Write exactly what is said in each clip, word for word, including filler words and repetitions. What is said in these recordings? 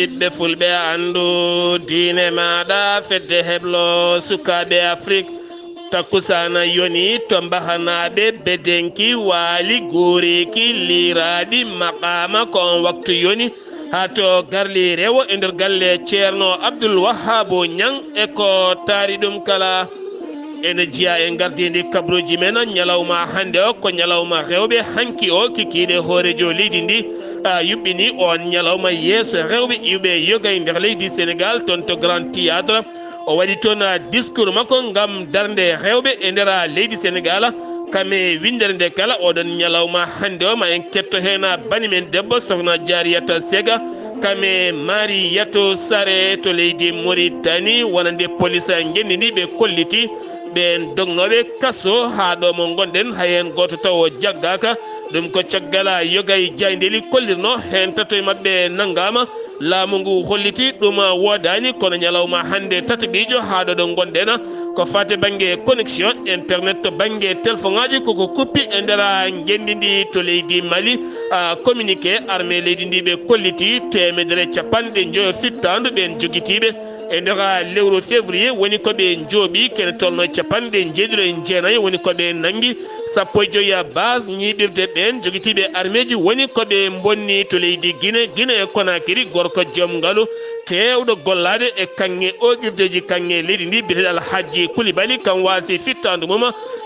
Ɓiɓɓe fulɓe, anndu diine maaɗa, fedde heblo sukaaɓe Afrik. Takkusaana yoni to mbahanaaɓe, bedenki waali, guureeki liiraaɗi maqaama. Ko on waktu yoni haa to Garli Rewo e nder galle Ceerno Abdul Wahaabu Ñaŋ e ko taari ɗum kala. Ene jeyaa e ngardiindi kabruuji men, ñalawma hannde o ko ñalawma rewɓe. Hanki o, kikiiɗe hooreejo leydi ndi, a, yuɓɓini on ñalawma yeeso rewɓe iwɓe yoga e nder leydi Senegaal, toon to Grand Théâtre. O waɗi toon, a, discours makko ngam darnde rewɓe e nder, a, leydi Senegaal. Kam e winndere nde kala, oɗon ñalawma hannde o, ma en ketto heen, a, bani men debbo, Sohna Jaariyata Sega, kam e Maariyato Sare to leydi Moritani, wonande polis ngenndi ndi, ɓe kolliti ɓeen dognooɓe kaso haa ɗo mo ngonɗen, hay heen gooto taw o jaggaaka. Ɗum ko caggal, a, yoga e jaayndeeli kollirno, heen tato e maɓɓe nanngaama. Laamu ngu holliti ɗum woodaani, kono ñalawma hannde tataɓiijo haa ɗo ɗo ngonɗen, ko faati bannge connexion internet to bannge telefoŋaaji koko kuppi e nder ngenndi ndi to leydi Mali. A, communiqué armée leydi ndi ɓe kolliti teemedere capanɗe njoyo fittaandu ɓeen jogitiiɓe e nder lewru février woni ko ɓe njooɓi, kene tolno capanɗe njeeɗiɗo e jeenayi woni ko ɓe nanngi. Sappo e joyi base ñiiɓirde ɓeen jogitiiɓe armeeji woni ko ɓe mbonni to leydi Guinée, Guinée e Conakry. Gorko joom ngalu keewɗo gollaade e kaŋŋe ooƴirdeeji kaŋŋe leydi ndi, biyeteeɗo Alhaji Kulibali, kam waasi fittaandu mum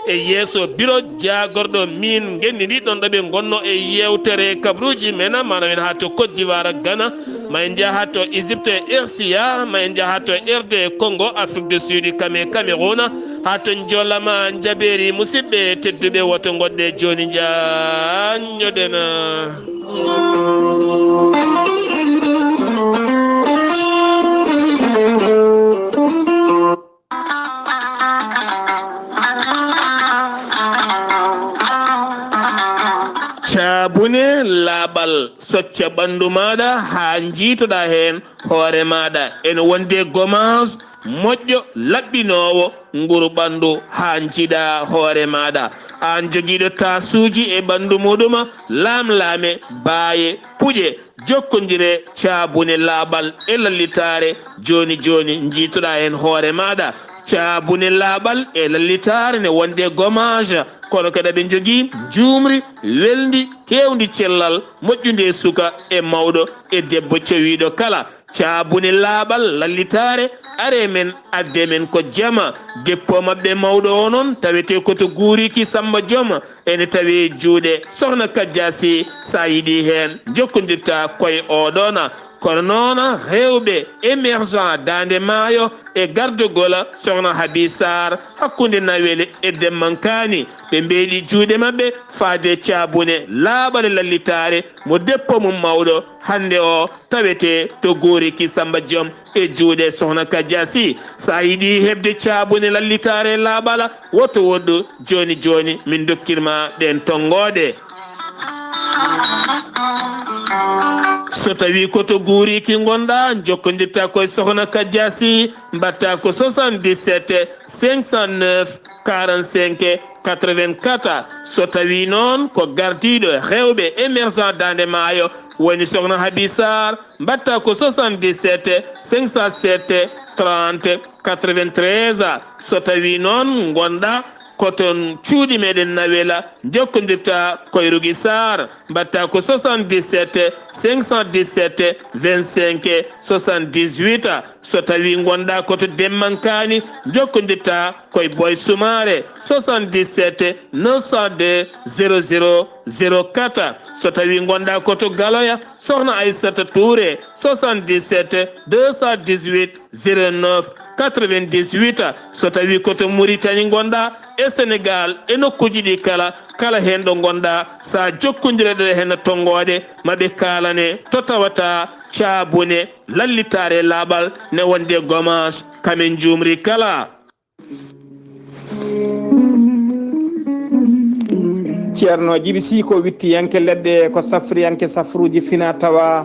e yeeso biro jaagorɗo miin ngenndi ndi, ɗoon ɗo ɓe ngonno e yeewtere kabruuji men, maanaam en haa to Côte d'Ivoire, Ghana, ma en njaha to Égypte, R C A, ma en njaha to R D Congo, Afrique du Sud, kam e Cameroun, haa to Njolama Njabeeri. Musidɓe tedduɓe, woto ngoɗɗe jooni, njaanñoɗen. Caabune laaɓal, socca ɓanndu maaɗa haa njiitoɗaa heen hoore maaɗa. Ene wonde gommage moƴƴo, laɓɓinoowo nguru ɓanndu haa njiiɗaa hoore maaɗa. Aan jogiiɗo taasuuji e ɓanndu muɗum, laamlaame, baaye, puƴe, jokkondire caabune laaɓal e lallitaare. Jooni jooni njiitoɗaa heen hoore maaɗa. Caabune laaɓal e lallitaare ne wonde gommage, kono kadi aɓe njogii njuumri welndi, keewndi cellal, moƴƴundi e suka e mawɗo e debbo cawiiɗo kala. Caabune laaɓal lallitaare, aree men, addee men ko jama. Dépôt maɓɓe mawɗo o noon tawetee ko to Guuriki Samba Joom, ene tawee juuɗe Sohna Kajja Sy. So a yiɗii heen, njokkondirtaa koye oo ɗoon. Kono noon, rewɓe émergent Daande Maayo e gardagol Sohna Habi Sarr hakkunde Nawel e Demmankaani, ɓe mbeeɗi juuɗe maɓɓe faade caabune laaɓal e lallitaare mo dépôt mum mawɗo hannde o tawetee to Guuriki Samba Joom e juuɗe Sohna Kajja Sy. So a yiɗii heɓde caabune lallitaare laaɓal, woto woɗɗu, jooni jooni min ndokkir ma ɗeen tonngooɗe. So tawii ko to Guuriki ngonɗaa, njokkondirtaa ko e Sohna Kajja Sy, mbaɗtaa ko soixante-dix-sept cinq cent neuf quarante-cinq quatre-vingt-quatre. So tawii noon ko gardiiɗo rewɓe émergent Daande Maayo woni Sohna Habi Sarr, mbaɗtaa ko soixante-dix-sept cinq cent sept trente quatre-vingt-treize. So tawii noon ngonɗaa ko toon cuuɗi meɗen Nawela, njokkondirtaa ko e Rugi Sarr, mbaɗtaa ko soixante-dix-sept cinq cent dix-sept vingt-cinq soixante-dix-huit. So tawii ngonɗaa ko to Demmankaani, njokkondirtaa ko e Boy Soumaré, soixante-dix-sept neuf cent deux zéro zéro zéro quatre. So tawii ngonɗaa ko to Galoya, Sohna Aissata Touré, soixante-dix-sept deux cent dix-huit zéro neuf quatre-vingt-dix-huit. So tawii ko to Mauritanie ngonɗaa, e Sénégal, e nokkuuji ɗi kala, kala heen ɗo ngonɗaa, so a jokkondirii ɗo heen tonngooɗe, ma ɓe kaalane to tawataa caabune lallitaare laaɓal ne wonde gommage, kam en njuumri kala. Ceerno Jibi Sy ko wittiyanke leɗɗe, ko safriyanke safruuji fina tawa.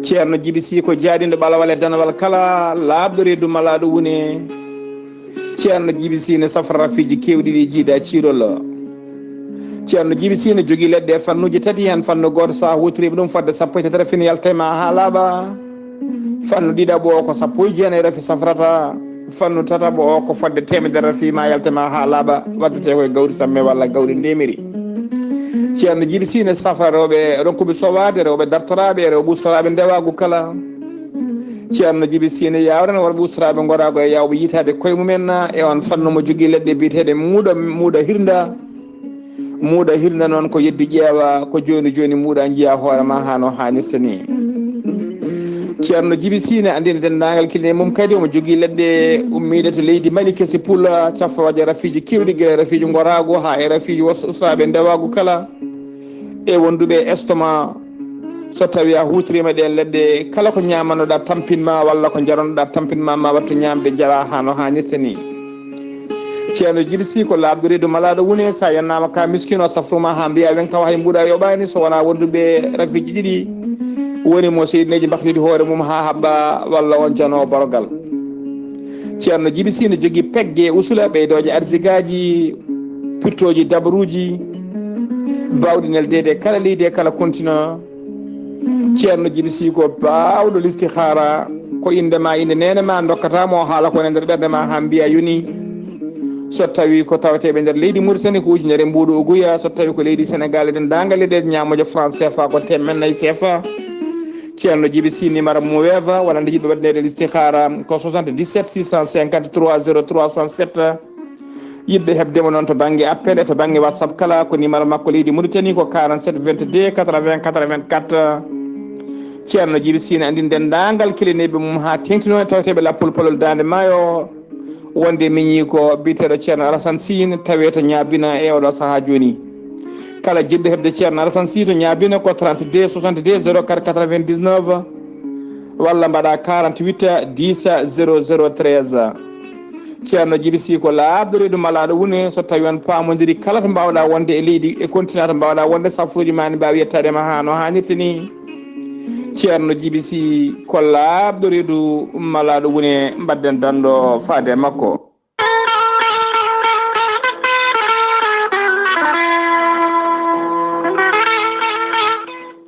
Ceerno Jibi Sy ko jaaɗiiɗo ɓalawal e danawal kala, laaɓɗo reedu malaaɗo wune. Ceerno Jibi Sy ne safra rafiiji keewɗi ɗi jiida ciirol. Ceerno Jibi Sine jogii leɗɗe e fannuuji tati, heen fannu gooto, so a huutoriima ɗum fodde sappo e tati rafi, ne yalta e ma haa laaɓa. Fannu ɗiɗaɓo o ko sappo e jeenayi rafi safrata. Fannu tataɓo o ko fodde teemedere rafi, ma yalta e ma haa laaɓa, waddetee ko e gawri samme walla gawri ndemiri. Ceerno Jibi Sine safra rewɓe ronkuɓe sowaade, rewɓe dartoraaɓe, rewɓe ustoraaɓe ndewaagu kala. Ceerno Jibi Sine yaawrana worɓe ustoraaɓe ngoraagu e yaawɓe yitaade koye mumen e on fannu. Mo jogii leɗɗe biyeteeɗe muuɗa, muuɗa hirnda. Muuɗa hirnda noon ko yeddi ƴeewa, ko jooni jooni muuɗa njiya hoore ma haa no haanirta ni. Ceerno Jibi Sine anndina denndaangal kine mum kadi omo jogii leɗɗe ummiiɗe to leydi Mali, kesi pula, cafrooje rafiiji keewɗi, gila rafiiji ngoraagu haa e rafiiji was-, usaaɓe ndewaagu kala, e wonduɓe e estomac. So tawi a huutoriima ɗeen leɗɗe, kala ko ñaamanoɗaa tampin ma walla ko njaronoɗaa tampin ma, ma wattu ñaamde, njara haa no haanirta ni. Ceerno Jibi Sine ko laaɓɗo reedu malaaɗo wune, so a yennaama ka miskino, safruma haa mbiya wen kaw hay mbuuɗa yoɓaani, so wonaa wonduɓe rafiiji ɗiɗi woni mo seydineeji mbahluɗi hoore mum haa haɓɓa walla on jano borogal. Ceerno Jibi Sine jogii pegge usula ɓeydooje arsigaaji, pirtooji dabaruuji, baawɗi neldeede e kala leydi e kala continent. Ceerno Jibi Sine ko baawɗo listihaara, ko innde ma, innde neene ma, ndokkata mo haala ko woni e nder ɓernde ma haa mbiya yoni. So tawi ko taweteeɓe nder leydi Mauritanie ko ujunere mbuuɗu uguya, so tawi ko leydi Sénégal e denndaangal leyɗe ñaamooje franc C F A ko teemeɗɗe nayi C F A. Ceerno Jibi Sine numéro mo weefa walla nde yiɗɓe waɗneede listihaara ko soixante-dix-sept six cent cinquante-trois zéro trois soixante-sept. Yiɗɓe heɓde mo noon to bannge appel e to bannge WhatsApp kala, ko numéro makko leydi Mauritanie ko quarante-sept vingt-deux quatre-vingts quatre-vingt-quatre. Ceerno Jibi Sine anndini denndaangal kilineeɓe mum haa teeŋtino e taweteeɓe Lappol Polol Daande Maayo wonde miñi ko biyeteeɗo Ceerno Alassane Sine, tawee to Ñaabina e oɗo sahaa jooni. Kala jiɗɗo heɓde Ceerno Alassane Sine to Ñaabina ko trente-deux soixante-deux zéro quatre quatre-vingt-dix-neuf walla mbaɗa quarante-huit dix zéro zéro treize. Ceerno Jibi Sine ko laaɓɗo reedu malaaɗo wune, so tawi on paamondiri kala to mbaawɗa wonde e leydi e continent to mbaawɗa wonde, safruuji ma ne mbaawi yettaade ma haa no haanirta ni. Ceerno Jibi Sine ko laaɓɗo reedu malaaɗo wune, mbaɗden danndo faade e makko.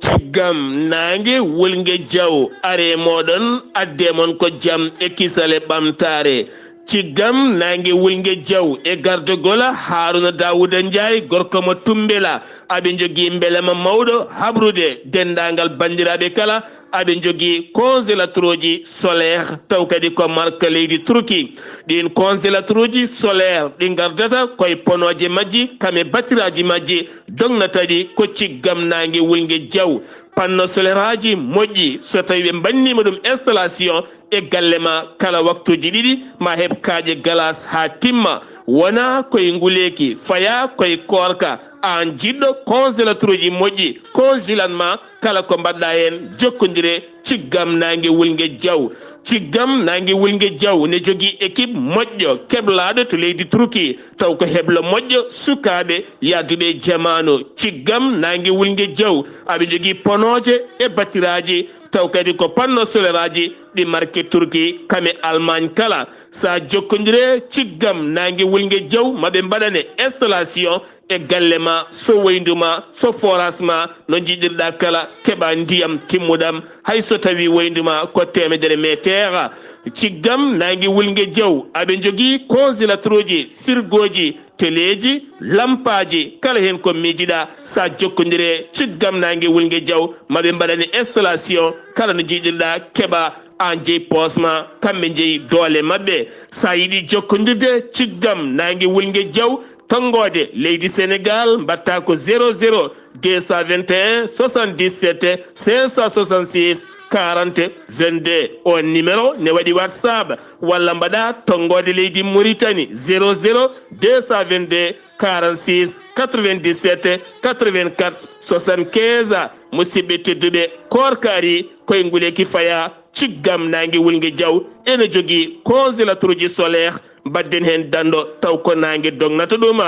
Ciggam naange wulnge jaw are mooɗon, adde mon ko jam e kisale ɓamtaare. Ciggam naange wulnge jaw e gardogola Haruna Dawuda Njaay, gorko mo Tumbela. Aɓe njogii mbelema mawɗo habrude denndaangal banndiraaɓe kala. Aɓe njogii congélateur uji solaire, taw kadi ko marque leydi Turki. Ɗiin congélateur uji solaire ɗi ngardata koye ponooje majji, kam e batiraaji majji, dognata ɗi ko ciggam naange wulnge jaw. Panneau solaire aji moƴƴi, so tawi ɓe mbanniima ɗum installation e galle ma kala waktuuji ɗiɗi, ma heɓ kaaƴe galas haa timma. Wona koye nguleeki, faya koye koorka. Aan jiɗɗo congélateur uji moƴƴi, congelan ma kala ko mbaɗɗa heen, jokkondire ciggam naange wulnge jaw. Ciggam naange wulnge jaw ne jogii équipe moƴƴo keblaaɗo to leydi Turki, taw ko heblo moƴƴo sukaaɓe yahduɓe e jamaanu. Ciggam naange wulnge jaw, aɓe njogii ponooje e batiraaji, taw kadi ko panneau solaire aji ɗi marque Turki, kam e Allemagne kala. Sa jokkondire ciggam naange wulnge jaw, maɓe mbaɗane installation e galle ma, so woyndu ma, so forage ma, no njiɗirɗa kala, keɓa ndiyam timmuɗam, hay so tawi woyndu ma ko teemedere meeteera. Ciggam naange wulnge jaw, aɓe njogii congélateur uji, frigo ji, teleeji, lampaaji, kala heen ko miijiɗa, sa jokkondire ciggam naange wulnge jaw, maɓe mbaɗane installation, kala no njiɗirɗa, keɓa, aan jeyi poos ma, kamɓe njeyi doole maɓɓe. Sa yiɗi jokkondirde ciggam naange wulnge jaw, tonngoode leydi Sénégal, mbatta ko zéro zéro deux cent vingt et un soixante-dix-sept cinq cent soixante-six quarante vingt-deux. On numéro ne waɗi WhatsApp, walla mbaɗa tonngoode leydi Mauritanie, zéro zéro deux cent vingt-deux quarante-six quatre-vingt-dix-sept quatre-vingt-quatre soixante-quinze. Musidɓe tedduɓe, koorka ari, koye nguleeki faya, ciggam naange wulnge jaw, ene jogii congélateur uji solaire, mbaɗden heen danndo, taw ko naange dognata ɗum.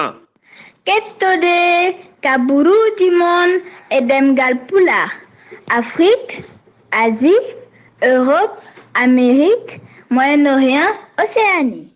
Kettode kaburuuji mon e ɗemngal Pulaar, Afrique, Asie, Europe, Amérique, Moyen-Orient, Océanie.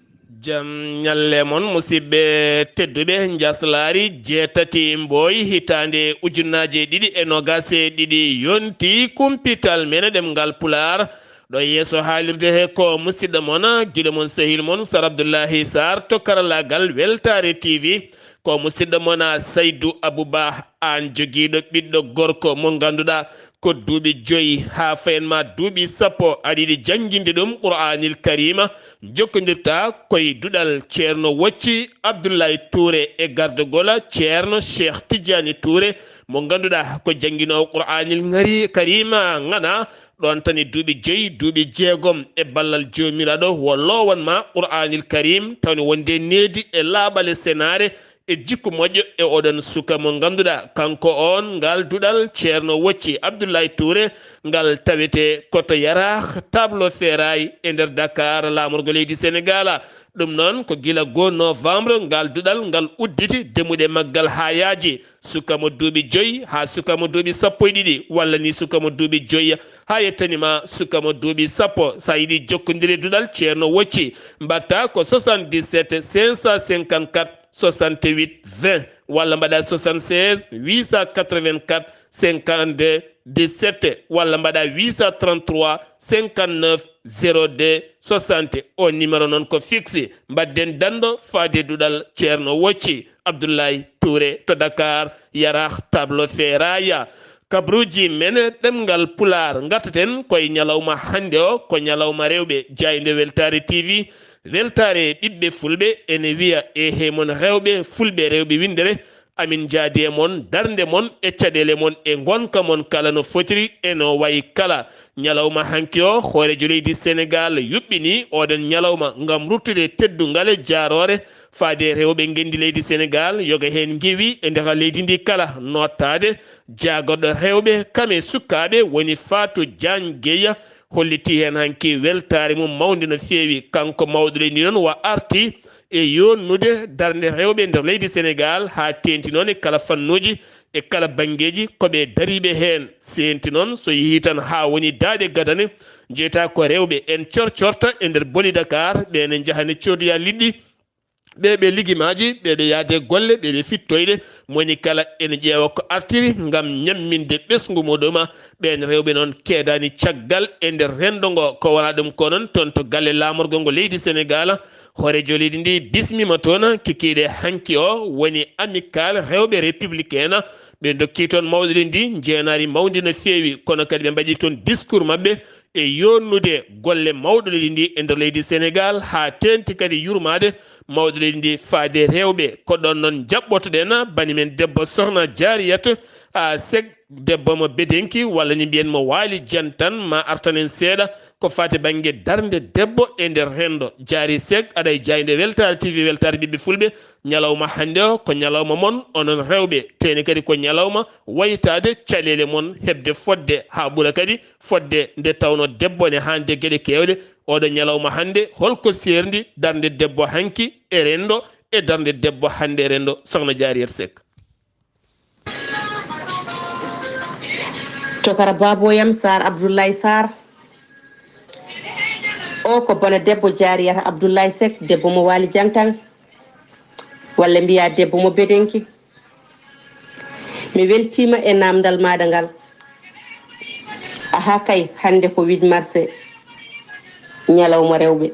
Jam ñalle mon, musidɓe tedduɓe. Njaslaari jeetati Mboy, hitaande ujunnaaje ɗiɗi e noogaas e ɗiɗi yonti, kumpital men e ɗemngal Pulaar. Ɗo yeeso haalirde he ko musidɗo mon, giɗo mon, sehil mon, Sar Abdullahi Sarr to karallaagal Weltaare T V. Ko musidɗo mon, Saydu Abuba, aan jogiiɗo ɓiɗɗo gorko mo ngannduɗaa ko duuɓi joyi haa fayen ma duuɓi sappo, aɗa yiɗi jannginde ɗum Qur'aanil Kariima, jokkondirta koye duɗal Ceerno Wocci Abdullahi Tuure e gardogola Ceerno Cheikh Tidiane Tuure, mo ngannduɗaa ko jannginoowo Qur'aanil ngari-, Kariima ŋana, ɗoon tan e duuɓi joyi, duuɓi jeegom e ballal Joomiraaɗo, wo loowan ma Qur'aanil Kariim, tawni wonde needi e laaɓal e senaare, e jikku moƴƴo e oɗon suka mo ngannduɗaa, kanko on, ngal duɗal Ceerno Wocci Abdoulaye Touré, ngal tawete ko to Yaraax, Tableau Ferraille, e nder Dakar, laamorgo leydi Senegaal. Ɗum noon, ko gila goo novembre ngal duɗal ngal udditi, demuɗe maggal haa yaaji. Suka mo duuɓi joyi haa suka mo duuɓi sappo e ɗiɗi, walla ni suka mo duuɓi joyi haa yettani ma suka mo duuɓi sappo. So a yiɗi jokkondire duɗal Ceerno Wocci, mbaɗta ko soixante-dix-sept cinq cent cinquante-quatre soixante-huit vingt, walla mbaɗa soixante-seize huit cent quatre-vingt-quatre cinquante-deux dix-sept, walla mbaɗa huit cent trente-trois cinquante-neuf zéro deux soixante. O numéro noon ko fixe. Mbaɗden danndo faade duɗal Ceerno Wocci Abdoulaye Touré to Dakar, Yaraax, Tableau Ferraille. Kabruuji men ɗemngal Pulaar, ngartaten koye ñalawma hannde o, ko ñalawma rewɓe, jaaynde Weltaare T V. Weltaare ɓiɓɓe fulɓe ene wiya, e he mon rewɓe fulɓe, rewɓe winndere, amin njaadi e mon, darnde mon e caɗeele mon e ngonka mon kala no fotiri e no wayi kala. Ñalawma hanki o, hooreejo leydi Senegaal yuɓɓini oɗon ñalawma ngam ruttude teddungal e jaaroore faade rewɓe ngenndi leydi Senegaal, yoga heen ngewi e nder leydi ndi kala, nootaade jaagorɗo rewɓe kam e sukaaɓe woni Fatou Diagne Gueye, holliti heen hanki weltaare mum mawnde no feewi. Kanko mawɗo leydi ndi noon wa arti e yonnude darnde rewɓe nder leydi Senegaal haa teeŋti noon e kala fannuuji e kala banngeeji ko ɓe dariiɓe heen. Seenti noon so yehii tan haa woni daaɗe gadane, njeyta ko rewɓe en corcorta e nder boli Dakar, ɓe ene njaha ne coodoya liɗɗi, ɓe ɓe ligimaaji, ɓe ɓe yaade golle, ɓe ɓe fittoyɗe, moni kala ene ƴeewa ko artiri ngam ñamminde ɓesngu muɗum. Ɓeen rewɓe noon keedaani caggal e nder renndo ngo, ko wonaa ɗum ko noon toon to galle laamorgo ngo leydi Senegaal, hooreejo leydi ndi bismiima toon kikiiɗe hanki o woni Amicale rewɓe républicain. Ɓe ndokki toon mawɗo leydi ndi njeenaari mawndi no feewi, kono kadi ɓe mbaɗi toon discours maɓɓe e yonnude golle mawɗo leydi ndi e nder leydi Senegaal, haa teeŋti kadi yurmaade mawɗo leydi ndi faade rewɓe. Ko ɗoon noon njaɓɓotoɗen bani men debbo Sohna Jariyat, a, Sek, debbo mo Bedenki, walla ni mbiyen mo Waali Jantan, ma artan en seeɗa ko faati bannge darnde debbo e nder renndo. Jaari Sek, aɗa e jaaynde Weltaare T V, Weltaare ɓiɓɓe fulɓe. Ñalawma hannde o ko ñalawma mon, onon rewɓe. Teeni kadi ko ñalawma waytaade caɗeele mon, heɓde fodde haa ɓura kadi fodde nde tawnoo debbo ne haande geɗe keewɗe. Oɗo ñalawma hannde, holko seerndi darnde debbo hanki e renndo e darnde debbo hannde e renndo, Sohna Jariyat Sek? Tokara Baboyam Sarr, Abdoulaye Sarr. O ko bona debbo Jariyata Abdoulaye Sek, debbo mo Waali Jantan, walla mbiya debbo mo Bedenki. Mi weltiima e naamndal maaɗa ngal. Aha kay, hannde ko huit mars, ñalawma rewɓe.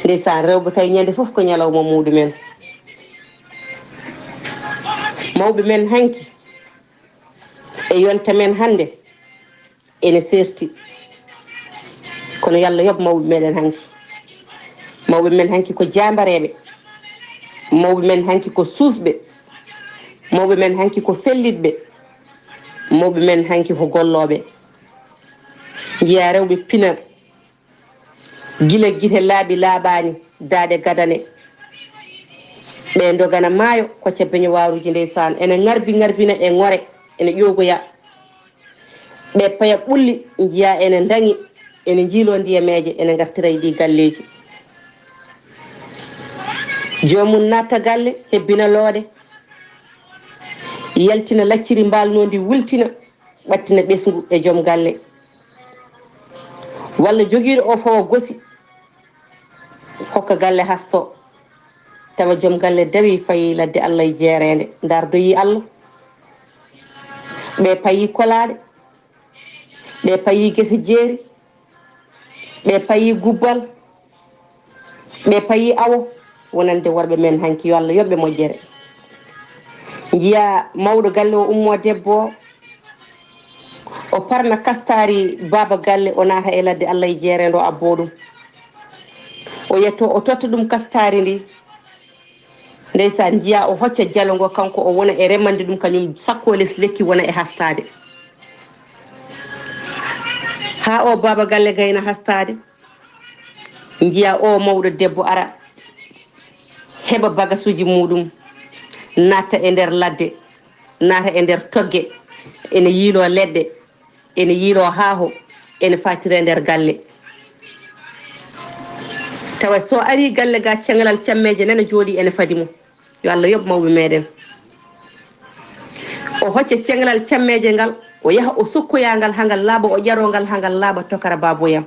Ndeysaan, rewɓe kay ñande fof ko ñalawma muɗumen. Mawɓe men hanki e yonta men hannde ene serti. Kono Yalla yoɓ mawɓe meɗen hanki. Mawɓe men hanki ko jambareɓe. Mawɓe men hanki ko suusɓe. Mawɓe men hanki ko fellitɓe. Mawɓe men hanki ko golloɓe. Njiya rewɓe pina gila gite laaɓi laaɓaani, daaɗe gadane. Ɓe ndogana maayo, kocca beñowaruuji ndeysaan, ene ŋarbi ŋarbina e ŋore, ene ƴoogoya. Ɓe paya ɓulli, njiya ene ndaŋi, ene njiiloo ndiyameeje, ene ngartira e ɗii galleeji. Joomum natta galle, hebbina looɗe, yaltina lacciri mbaalnoondi, wultina, ɓattina ɓesngu e joom galle. Walla jogiiɗo o fawa gosi, hokka galle hasto, tawa joom galle dawi fayi ladde Allah e jeereende, ndardoyi Allah. Ɓe payi kolaaɗe, ɓe payi gese jeeri, ɓe payi gubbal, ɓe payi awo, wonande worɓe men hanki, yo Allah yoɓ ɓe moƴƴere. Njiya mawɗo galle o ummo debbo o, o parna kastaari baaba galle, o naata e ladde Allah e jeereende o abboo ɗum. O yetto, o totta ɗum kastaari ndi. Ndeysaan, njiya o hocca jalo ngo, kanko o wona e remande ɗum, kañum sakko les lekki wona e hastaade. Haa o baaba galle gayna hastaade, njiya o mawɗo debbo ara, heɓa bagasuuji muɗum, natta e nder ladde, naata e nder togge, ene yiilo leɗɗe, ene yiilo haaho, ene fatira e nder galle. Tawa so ari galle ga, ceŋalal cammeeje nana jooɗi ene fadi mo. Yo Allah yoɓ mawɓe meɗen. O hocca ceŋalal cammeeje ngal, o yaha o sokkoya ngal haa ngal laaɓa, o ƴaro ngal haa ngal laaɓa, tokara baboyam.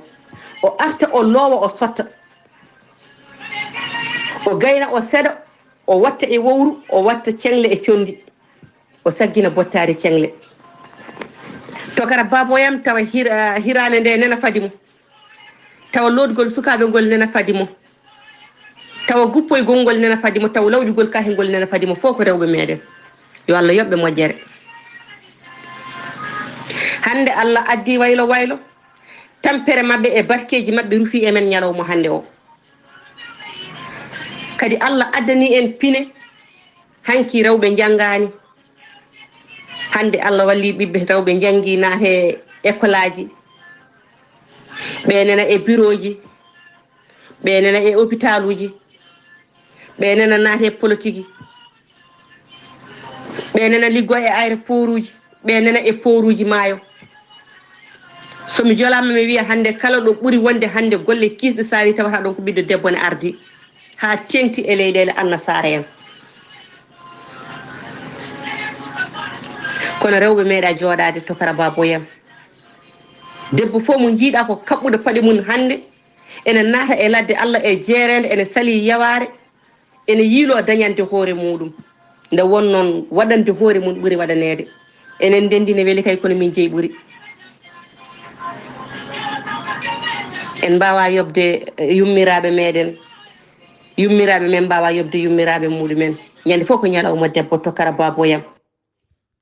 O arta o loowa o sotta. O gayna o seɗa, o watta e wowru, o watta ceŋle e condi. O saggina bottaari ceŋle. Tokara baboyam, tawa hir-, ah, hiraande nde nena fadi mo. Tawa loodgol sukaaɓe ngol nena fadi mo. Tawa guppoygol ngol nena fadi mo. Tawa lawƴugol kahi ngol nena fadi mo. Fof ko rewɓe meɗen. Yo Allah yoɓ ɓe moƴƴere. Hannde Allah addi waylo waylo. Tampere maɓɓe e barkeeji maɓɓe rufi e men ñalawma hannde o. Kadi Allah addani en pine, hanki rewɓe njanngaani. Hannde Allah walli ɓiɓɓe rewɓe njanngi, naate ekolaaji, ɓe nena e birooji, ɓe nena e opitaaluuji, ɓe nena naate e politiki. Ɓe nana liggo e aéroportuji, ɓe nana e poruji maayo. So mi jolama, mi wiya hannde kala ɗo ɓuri wonde hannde golle kiisɗe, so ari tawata ɗon ko ɓiɗɗo debbo ne ardi, haa teŋti e leyɗeele annasaara en. Kono rewɓe meeɗa jooɗaade to kara baboyam. Debbo fof mo njiiɗa ko kaɓɓuɗo paɗe mum hannde, ene naata e ladde Allah e jeereende, ene salii yawaare, ene yiiloo dañande hoore muuɗum. Nde won noon, waɗande hoore mum ɓuri waɗaneede. Enen ndenndi ne weli kay, kono min jeyi ɓuri. En mbaawaa yoɓde, eh, yummiraaɓe meeɗen. Yummiraaɓe men mbaawaa yoɓde yummiraaɓe muuɗumen. Ñande fof ko ñalawma debbo to kara baboyam.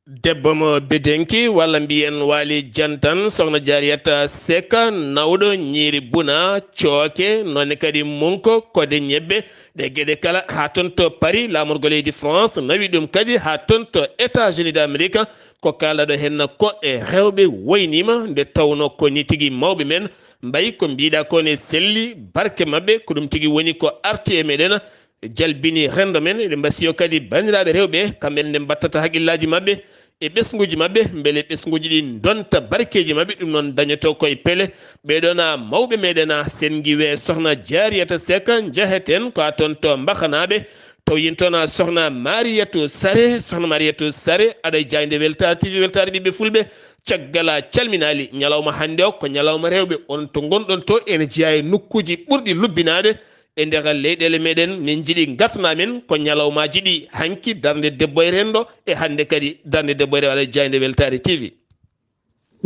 Debbo mo Bedenki, walla mbiyen Waali Jantan, Sohna Jaariyata Seka, Nawɗo, Ñiiri Buna, Cooke, noon kadi Munko, Kode Ñebbe, ɗe geɗe kala, haa toon to Paris, laamorgo leydi France, nawi ɗum kadi haa toon to États-Unis d'Amérique. Ko kaalɗo heen ko e rewɓe woyniima, nde tawnoo ko nii tigi mawɓe men mbayi ko mbiɗa ko ne selli, barke maɓɓe, ko ɗum tigi woni ko arti e meɗen. Jalbini renndo men, eɗen mbasiyo kadi banndiraaɓe rewɓe, kamɓe ne mbattata haqqillaaji maɓɓe e ɓesnguuji maɓɓe, mbele ɓesnguuji ɗi ndonta barkeeji maɓɓe, ɗum noon dañoto koye pele. Ɓee ɗoo na mawɓe meɗen, a senngi wee Sohna Jaariyata Sek, njaheten ko a toon to Mbaxanaaɓe, taw yin toon a Sohna Mariyatu Sare, Sohna Mariyatu Sare, aɗa e jaaynde Weltaare T V, Weltaare ɓiɓɓe Fulɓe, caggal a calminaali, ñalawma hannde o ko ñalawma rewɓe, on to ngonɗon to ene jeyaa e nokkuuji ɓurɗi lubbinaade, e nder leyɗeele meɗen, min njiɗi ngartana men ko ñalawmaaji ɗi hanki darnde debbo e renndo, e hannde kadi darnde debbo e renndo, aɗa e jaaynde Weltaare T V.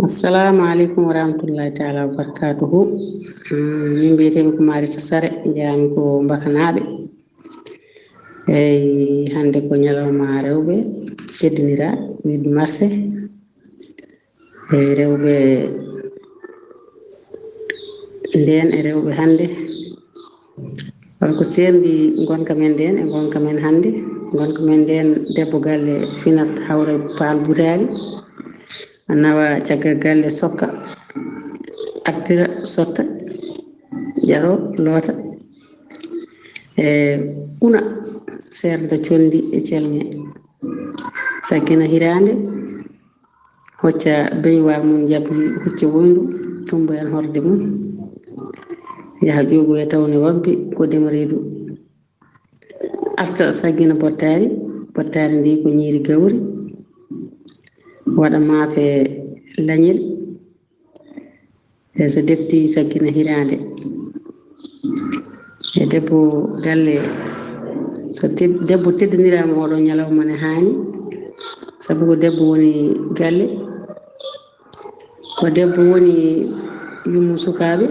Assalamu aleykum wa rahmatullahi taala wa barakatuhu. Mm, min mbiyetemi ko Marita Sare, jeyaami ko Mbakanaaɓe. Eyi, hannde ko ñalawma rewɓe, teddinira, huit mars. E rewɓe ndeen e rewɓe hannde, holko seerndi ngonka men ndeen e ngonka men hannde? Ngonka men ndeen, debbo galle finat, hawra e paal butaali, nawa caggal galle, sokka, artira, sotta, ƴaro, loota, e una, seerda conndi e celŋe, sakkina hiraande, hocca beñuwaar mum, njabbi hucce woyndu, tumboyan horde mum, yaha ƴuugoya tawne wabbi ko dema reedu. Arta saggina bottaari, bottaari ndi ko ñiiri gawri, waɗa maafe lañel, e so defti saggina hiraande. E debbo galle, so debbo teddiniraama oɗo ñalawma ne haani, sabu ko debbo woni galle, ko debbo woni yummu sukaaɓe.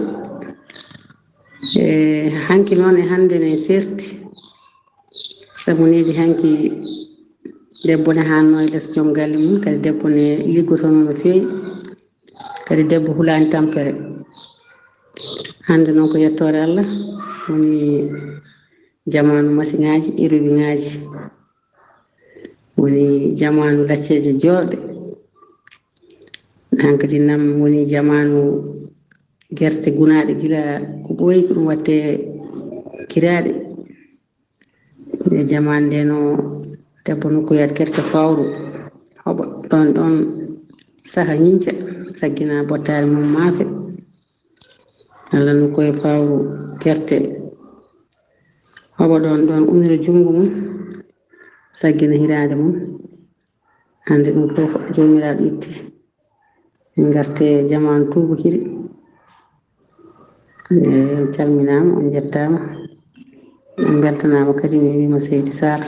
E hanki noon e hannde ne serti, sabu neeji hanki debbo ne haanno e les joom galle mum, kadi debbo ne liggotono no feewi, kadi debbo hulaani tampere. Hannde noon ko yettoore Allah, woni jamaanu masiŋaaji e robiŋaaji, woni jamaanu lacceeje joorɗe. Hankadi nam woni jamaanu gerte gunaaɗe gila ko ɓooyi ko ɗum watte kiraaɗe. E jamaanu nde no debbo nokku yaat gerte fawru hoɓa ɗon ɗon saha ñiñca saggina bottaari mum maafe. Allah nokku e fawru gerte hoɓa ɗon ɗon unira junngo mum saggina hiraande mum. Hannde ɗum fof Joomiraaɗo itti. En ngarte jamaanu tuubakiri. E, on calminaama, on njettaama. On mbeltanaama kadi, mi wiima Seydi Sarr.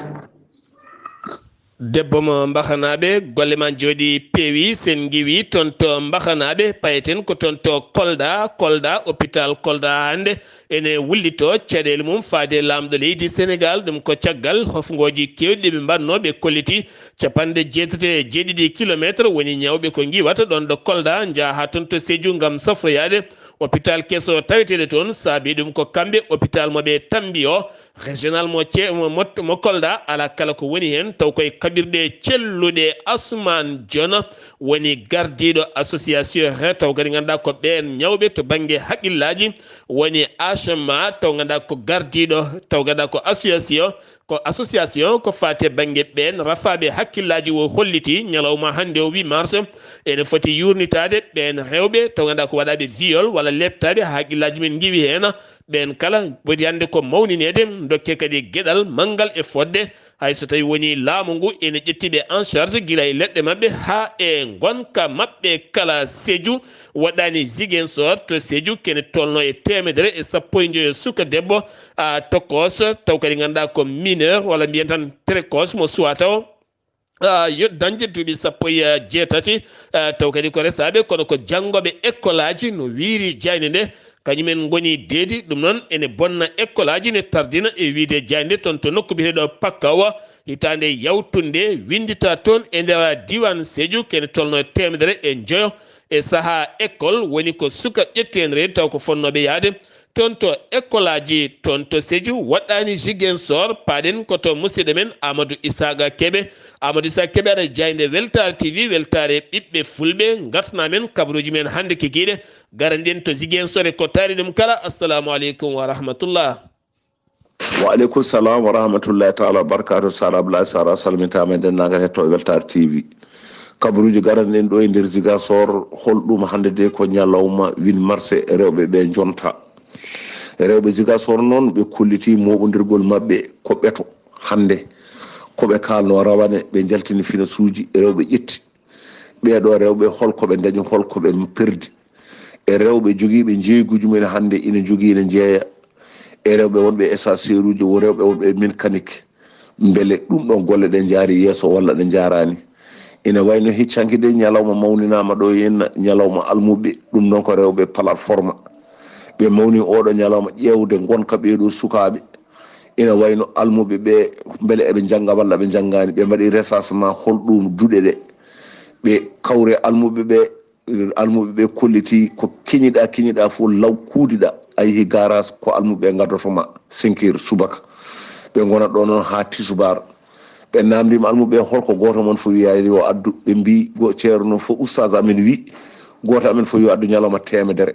Debbo mo Mbaxanaaɓe, golle ma jooɗi peewi, sen ngiwi toon to Mbaxanaaɓe, payeten ko toon to Kolda, Kolda, hôpital Kolda hannde ene wullito caɗeele mum faade laamɗo leydi Senegal, ɗum ko caggal hofngooji keewɗi ɗi ɓe mbaɗno, ɓe kolliti capanɗe jeetati e jeeɗiɗi kilometre woni ñawɓe ko ngiwata ɗoon ɗo Kolda, njaha haa toon to Sédhiou ngam safroyaade hôpital keso taweteeɗo toon, saabi ɗum ko kamɓe hôpital mo ɓe tambi o, régional mo ce-, mo, mo, mo Kolda, alaa kala ko woni heen, taw koye kaɓirɗe celluɗe. Asman Jona woni gardiiɗo association he, taw kadi ngannduɗaa ko ɓeen ñawɓe to bannge haqqillaaji, woni A C M A, taw ngannduɗaa ko gardiiɗo, taw ngannduɗaa ko association, ko association ko faati e bannge ɓeen rafaaɓe hakkillaaji, o holliti ñalawma hannde o huit mars ene foti yuurnitaade ɓeen rewɓe taw ngannduɗaa ko waɗaaɓe viol walla leeptaaɓe haa hakkillaaji men ngiwi heen. Ɓeen kala poti hannde ko mawnineede, dokke kadi geɗal manngal e fodde, hay so tawii wonii laamu ngu ene ƴetti ɓe en charge gila e leɗɗe maɓɓe haa e ngonka maɓɓe kala. Sédhiou waɗɗaani Ziguinchor, to Sédhiou kene tolno e teemedere e sappo e njoyo suka debbo, a, tokos, taw kadi ngannduɗaa ko mineur walla mbiyen tan précoce mo suwata o, a, yo dañde duuɓi sappo e jeetati, a, taw kadi ko resaaɓe, kono ko janngooɓe école aji no wiiri jaaynde nde, kañumen ngoni deedi. Ɗum noon ene bonna école aji, ne tardina e wiyde jaaynde toon to nokku biyeteeɗo Pakkawa, hitaande yawtunde winndita toon e nder diiwaan Sédhiou, kene tolno e teemedere e njoyo e sahaa école, woni ko suka ƴetteende reedu taw ko fotnooɓe yahde toon to école aji toon to Sédhiou, waɗɗaani Ziguinchor. Paaɗen ko to musidɗo men Amadou Isaaga Kebe. Amadou Isaaga Kebe, aɗa jaaynde Weltaare T V, weltaare ɓiɓɓe fulɓe, ngartana men kabaruuji men hannde kikiiɗe. Garanɗen to Ziguinchor e ko taari ɗum kala. Assalamu aleykum wa rahmatullah. Wa aleykum salam wa rahmatullahi taala wa barakatuh. Sara Abdoulaye Sara, salmitaama e denndaangal hettooɓe Weltaare T V. Kabaruuji garanɗen ɗo e nder Ziguinchor, holɗum hannde de ko ñalawma huit mars, rewɓe ɓe njonta. Rewɓe Ziguinchor noon, ɓe kolliti mooɓondirgol maɓɓe ko ɓeto hannde. Ko ɓe kaalno rawane, ɓe njaltini finasuuji, rewɓe ƴetti. Ɓee ɗo rewɓe, holko ɓe ndañi, holko ɓe perdi? E rewɓe jogiiɓe njeeyguuji mumen hannde ina njogii, ina njeeya e rewɓe wonɓe e stagiaire uji, wo rewɓe wonɓe e mécanique. Mbele ɗum ɗon golle ɗe njaari yeeso walla ɗe njaaraani? Ina wayno hecci hanki de ñalawma mawninaama ɗo henna, ñalawma almuɓɓe, ɗum ɗon ko rewɓe plateforme. Ɓe mawni oɗo ñalawma ƴeewde ngonka ɓee ɗo sukaaɓe. Ina wayno almuɓɓe ɓe, mbele eɓe njannga walla ɓe njanngaani? Ɓe mbaɗi recensement, holɗum duɗe ɗe? Ɓe kawre almuɓɓe ɓe, almuɓɓe ɓe kolliti ko keñiɗa, keñiɗa fof law kuudiɗa. A yehi garage ko almuɓɓe ɓe ngaddoto ma cinq heures subaka. Ɓe ngona ɗo noon haa tisubaar. Ɓe namndima almuɓɓe ɓe holko gooto mon fof wiyaani yo addu. Ɓe mbi go-, ceerno fof, ustaas amen wi gooto amen fof yo addu ñalawma teemedere.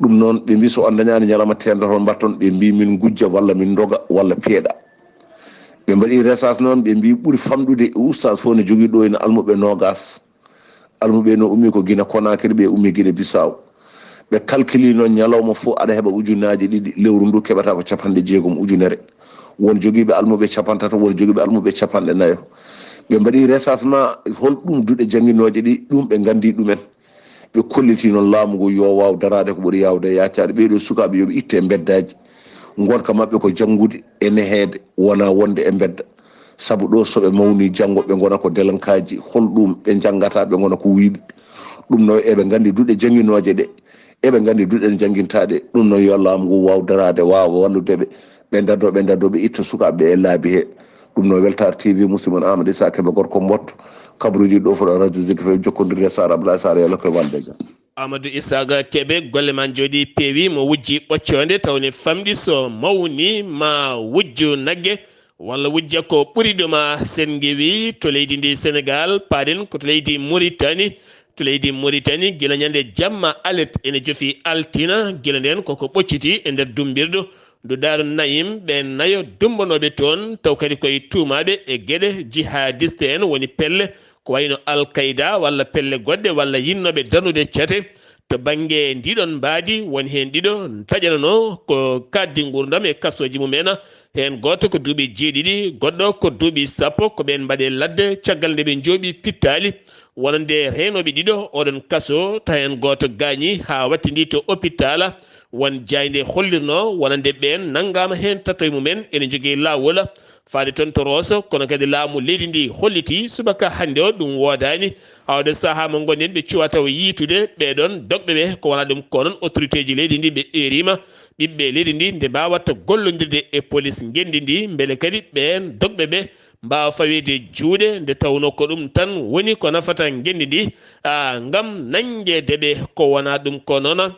Ɗum noon, ɓe mbi so on dañaani ñalawma teemedere, hol mbatton? Ɓe mbi min ngujja walla min ndoga walla peeɗa. Ɓe mbaɗi recensement noon, ɓe mbi ɓuri famɗude e ustaas fof ne jogii ɗo ene almuɓɓe noogas. Almuɓɓe no ummi ko Guinée Conakry, ɓe ummi Guinée Bissau. Ɓe calculi noon ñalawma fof aɗa heɓa ujunnaaje ɗiɗi, lewru ndu keɓata ko capanɗe jeegom ujunere. Won jogiiɓe almuɓɓe capanɗe tato, won jogiiɓe almuɓɓe capanɗe nayo. Ɓe mbaɗi recensement, hol ɗum duɗe jannginooje ɗi, ɗum ɓe nganndi ɗumen. Ɓe kolliti noon laamu ngu yo waaw daraade ko ɓuri yaawde e yaacaade. Ɓee ɗoo sukaaɓe yo ɓe itte e mbeddaaji. Ngonka maɓɓe ko janngude e neheede, wonaa wonde e mbedda. Sabu ɗo so ɓe mawni janngo, ɓe ngona ko delenkaaji, holɗum ɓe njanngata, ɓe ngona ko wuyɓe. Ɗum noon eɓe nganndi duɗe jannginooje ɗe, eɓe nganndi duɗe ɗe janngintaa ɗe. Ɗum noon yo laamu ngu waaw daraade, waawa wallude ɓe, ɓe ndado, ɓe ndado, ɓe itta sukaaɓe ɓe e laabi he. Ɗum noon Weltaare T V, musidɗo mon Amadou Issa Kébé, gorko Mboto, kabaruuji ɗo fuɗa radio Zik F M, jokkondirde Sara Abdoulaye Sara, yalla koye walde jam. Amadou Issa Kébé, golle ma njooɗi peewi, mo wujji ɓoccoonde taw ne famɗi, so mawni ma wujju nagge, walla wujja ko ɓuri ɗum a sen ngewi to leydi ndi Senegal, paaɗen ko to leydi Mauritanie. To leydi Mauritanie, gila ñande jamma alet ene jofi altina, gila nden koko ɓocciti e nder dumbirdu ndu Daaru Nayim, ɓe nayo dumbanooɓe toon, taw kadi koye tuumaaɓe e geɗe jihadiste en, woni pelle ko wayno Al Qaida walla pelle goɗɗe walla yinnooɓe darnude cate. To bannge ndiɗon mbaadi, won heen ɗiɗo taƴananoo ko kaaddi nguurndam e kasooji mum en. Heen gooto ko duuɓi jeeɗiɗi, goɗɗo ko duuɓi sappo, ko ɓeen mbaɗe ladde caggal nde ɓe njooɓi pittaali. Wonande reenooɓe ɗiɗo oɗon kaso, ta heen gooto gaañi haa wattindi to opitaal. Won jaaynde hollirnoo wonande ɓeen nanngaama heen tato e mumen ene njogii laawol faade toon to Rooso, kono kadi laamu leydi ndi hollitii subaka hannde o ɗum woodaani. Haa oɗo sahaa mo ngonɗen ɓe cuwata o yiitude ɓee ɗoon dogɓe ɓe, ko wonaa ɗum ko noon autorité ji leydi ndi ɓe eeriima ɓiɓɓe leydi ndi nde mbaawata gollondirde e polis ngenndi ndi, mbele kadi ɓeen dogɓe ɓe mbaawa faweede juuɗe, nde tawnoo ko ɗum tan woni ko nafata ngenndi ndi, a, ngam nanngeede ɓe, ko wonaa ɗum ko noon.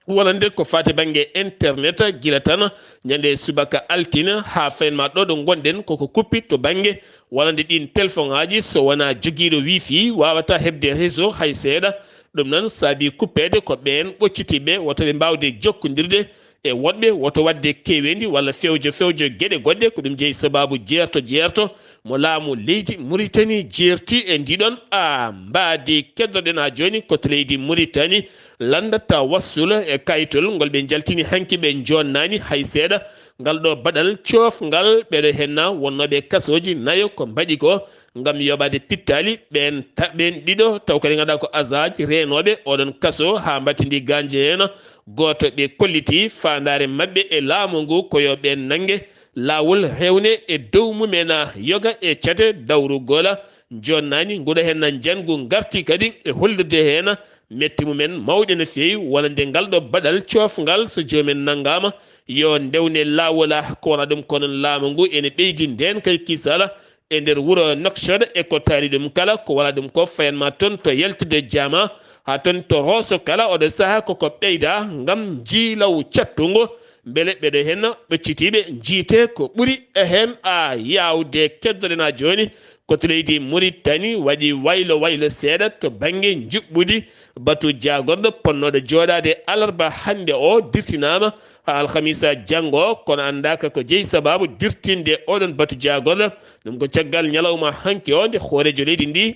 Wonande ko faati bannge internet, gila tan ñande subaka altine haa fayin ma ɗo ɗo ngonɗen koko kuppi to bannge wonande ɗiin telefoŋaaji, so wonaa jogiiɗo wifi waawataa heɓde réseau hay seeɗa. Ɗum noon saabii kuppeede ko ɓeen ɓoccitiiɓe woto ɓe mbaawde jokkondirde e woɗɓe, woto waɗde keeweendi walla fewjo fewjo geɗe goɗɗe. Ko ɗum jeyi sabaabu jeerto jeerto mo laamu leydi Mauritanie jeerti e ndiɗon a mbaadi. Keddoɗen haa jooni ko to leydi Mauritanie, lannda tawassula e kayitol ngol ɓe njaltini hanki ɓe njonnaani hay seeɗa. Ngal ɗo baɗal coofngal ɓeɗo henna wonnooɓe kasooji nayo ko mbaɗi ko ngam yoɓaade pittaali ɓeen ta-, ɓeen ɗiɗo, taw kadi ngannduɗaa ko agent ji reenooɓe oɗon kaso haa mbattindi ganje heen. Gooto ɓe kolliti faandaare maɓɓe e laamu ngu ko yo ɓeen nannge laawol rewne e dow mumen, yoga e cate dawrugol. Jonnaani nguɗo heen na njanngu ngarti kadi e hollirde heen metti mumen mawɗe no feewi, wonande ngal ɗo baɗal coofngal, so joomen nanngaama, yo ndewne laawol. Ko wona ɗum, kono laamu ngu ene ɓeydi ndeen kay kisal e nder wuro Nouakchott e ko taari ɗum kala. Ko wona ɗum ko fayanma toon to yaltude jaama, haa toon to Rooso kala, oɗo sahaa koko ɓeyda ngam njiilaw cattungo. Mbele ɓeɗo heen ɓoccitiiɓe njiite ko ɓuri e heen a yaawde. Keddoɗen haa jooni ko to leydi Mauritanie waɗi waylo waylo seeɗa to bannge njuɓɓudi batu jaagorɗo ponnooɗo jooɗaade alarba hannde o dirtinaama haa alhamisa janngo, kono anndaaka ko jeyi sabaabu dirtinde oɗon batu jaagorɗo. Ɗum ko caggal ñalawma hanki o nde hooreejo leydi ndi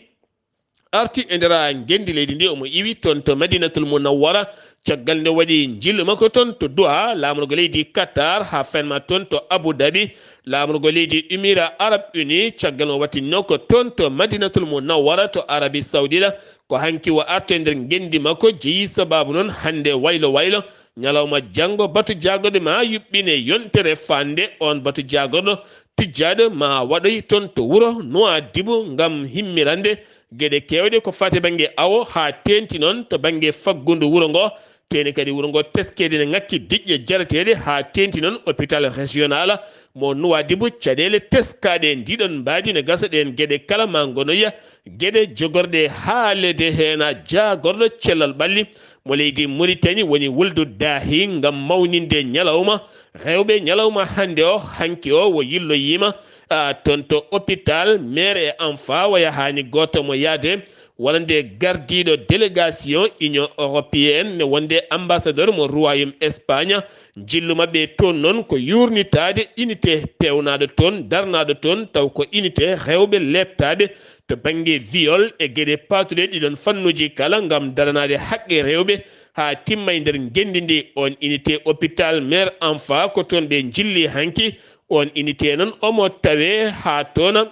arti e nder ngenndi leydi ndi, omo iwi toon to Madinatul Munawwara, caggal nde waɗi njillu makko toon to Doha, laamorgo leydi Qatar, haa fenma toon to Abu Dhabi, laamorgo leydi Émirats Arabes Unis, caggal mo wattinno ko toon to Madinatul Munawwara to Arabie Saoudite. Ko hanki o arti e nder ngenndi makko, jeyi sabaabu noon hannde waylo waylo, ñalawma janngo batu jaagorɗo ma yuɓɓine yontere fande on batu jaagorɗo tijjaaɗo ma waɗoy toon to wuro Nouadhibou ngam himmirande geɗe keewɗe ko faati bannge awo haa teenti noon to bannge faggundu wuro ngo. Teeni kadi wuro ngo teskeede ne ŋakki diƴƴe jarateeɗe haa teenti noon hôpital régional mo Nouadhibou. Caɗeele teskaaɗe e ndiɗon mbaadi ne gasa ɗeen geɗe kala ma ngonoya geɗe jogorɗe haalede heen a jaagorɗo cellal ɓalli mo leydi Mauritanie woni wuldu daahi ngam mawninde ñalawma rewɓe. Ñalawma hannde o, hanki o, o yilloyiima, a, toon to hôpital mère et enfant, o yahaani gooto mo yahde wonande gardiiɗo délégation Union européenne ne wonde ambassadeur mo Royaume Espagne. Njillu maɓɓe toon noon ko yuurnitaade unité peewnaaɗo toon, darnaaɗo toon, taw ko unité rewɓe leeptaaɓe to bannge viol e geɗe paatuɗe ɗiɗon fannuuji kala ngam daranaade haqqe rewɓe haa timma e nder ngenndi ndi. On unité hôpital mère enfant ko toon ɓe njilli hanki. On unité noon omo tawee haa toon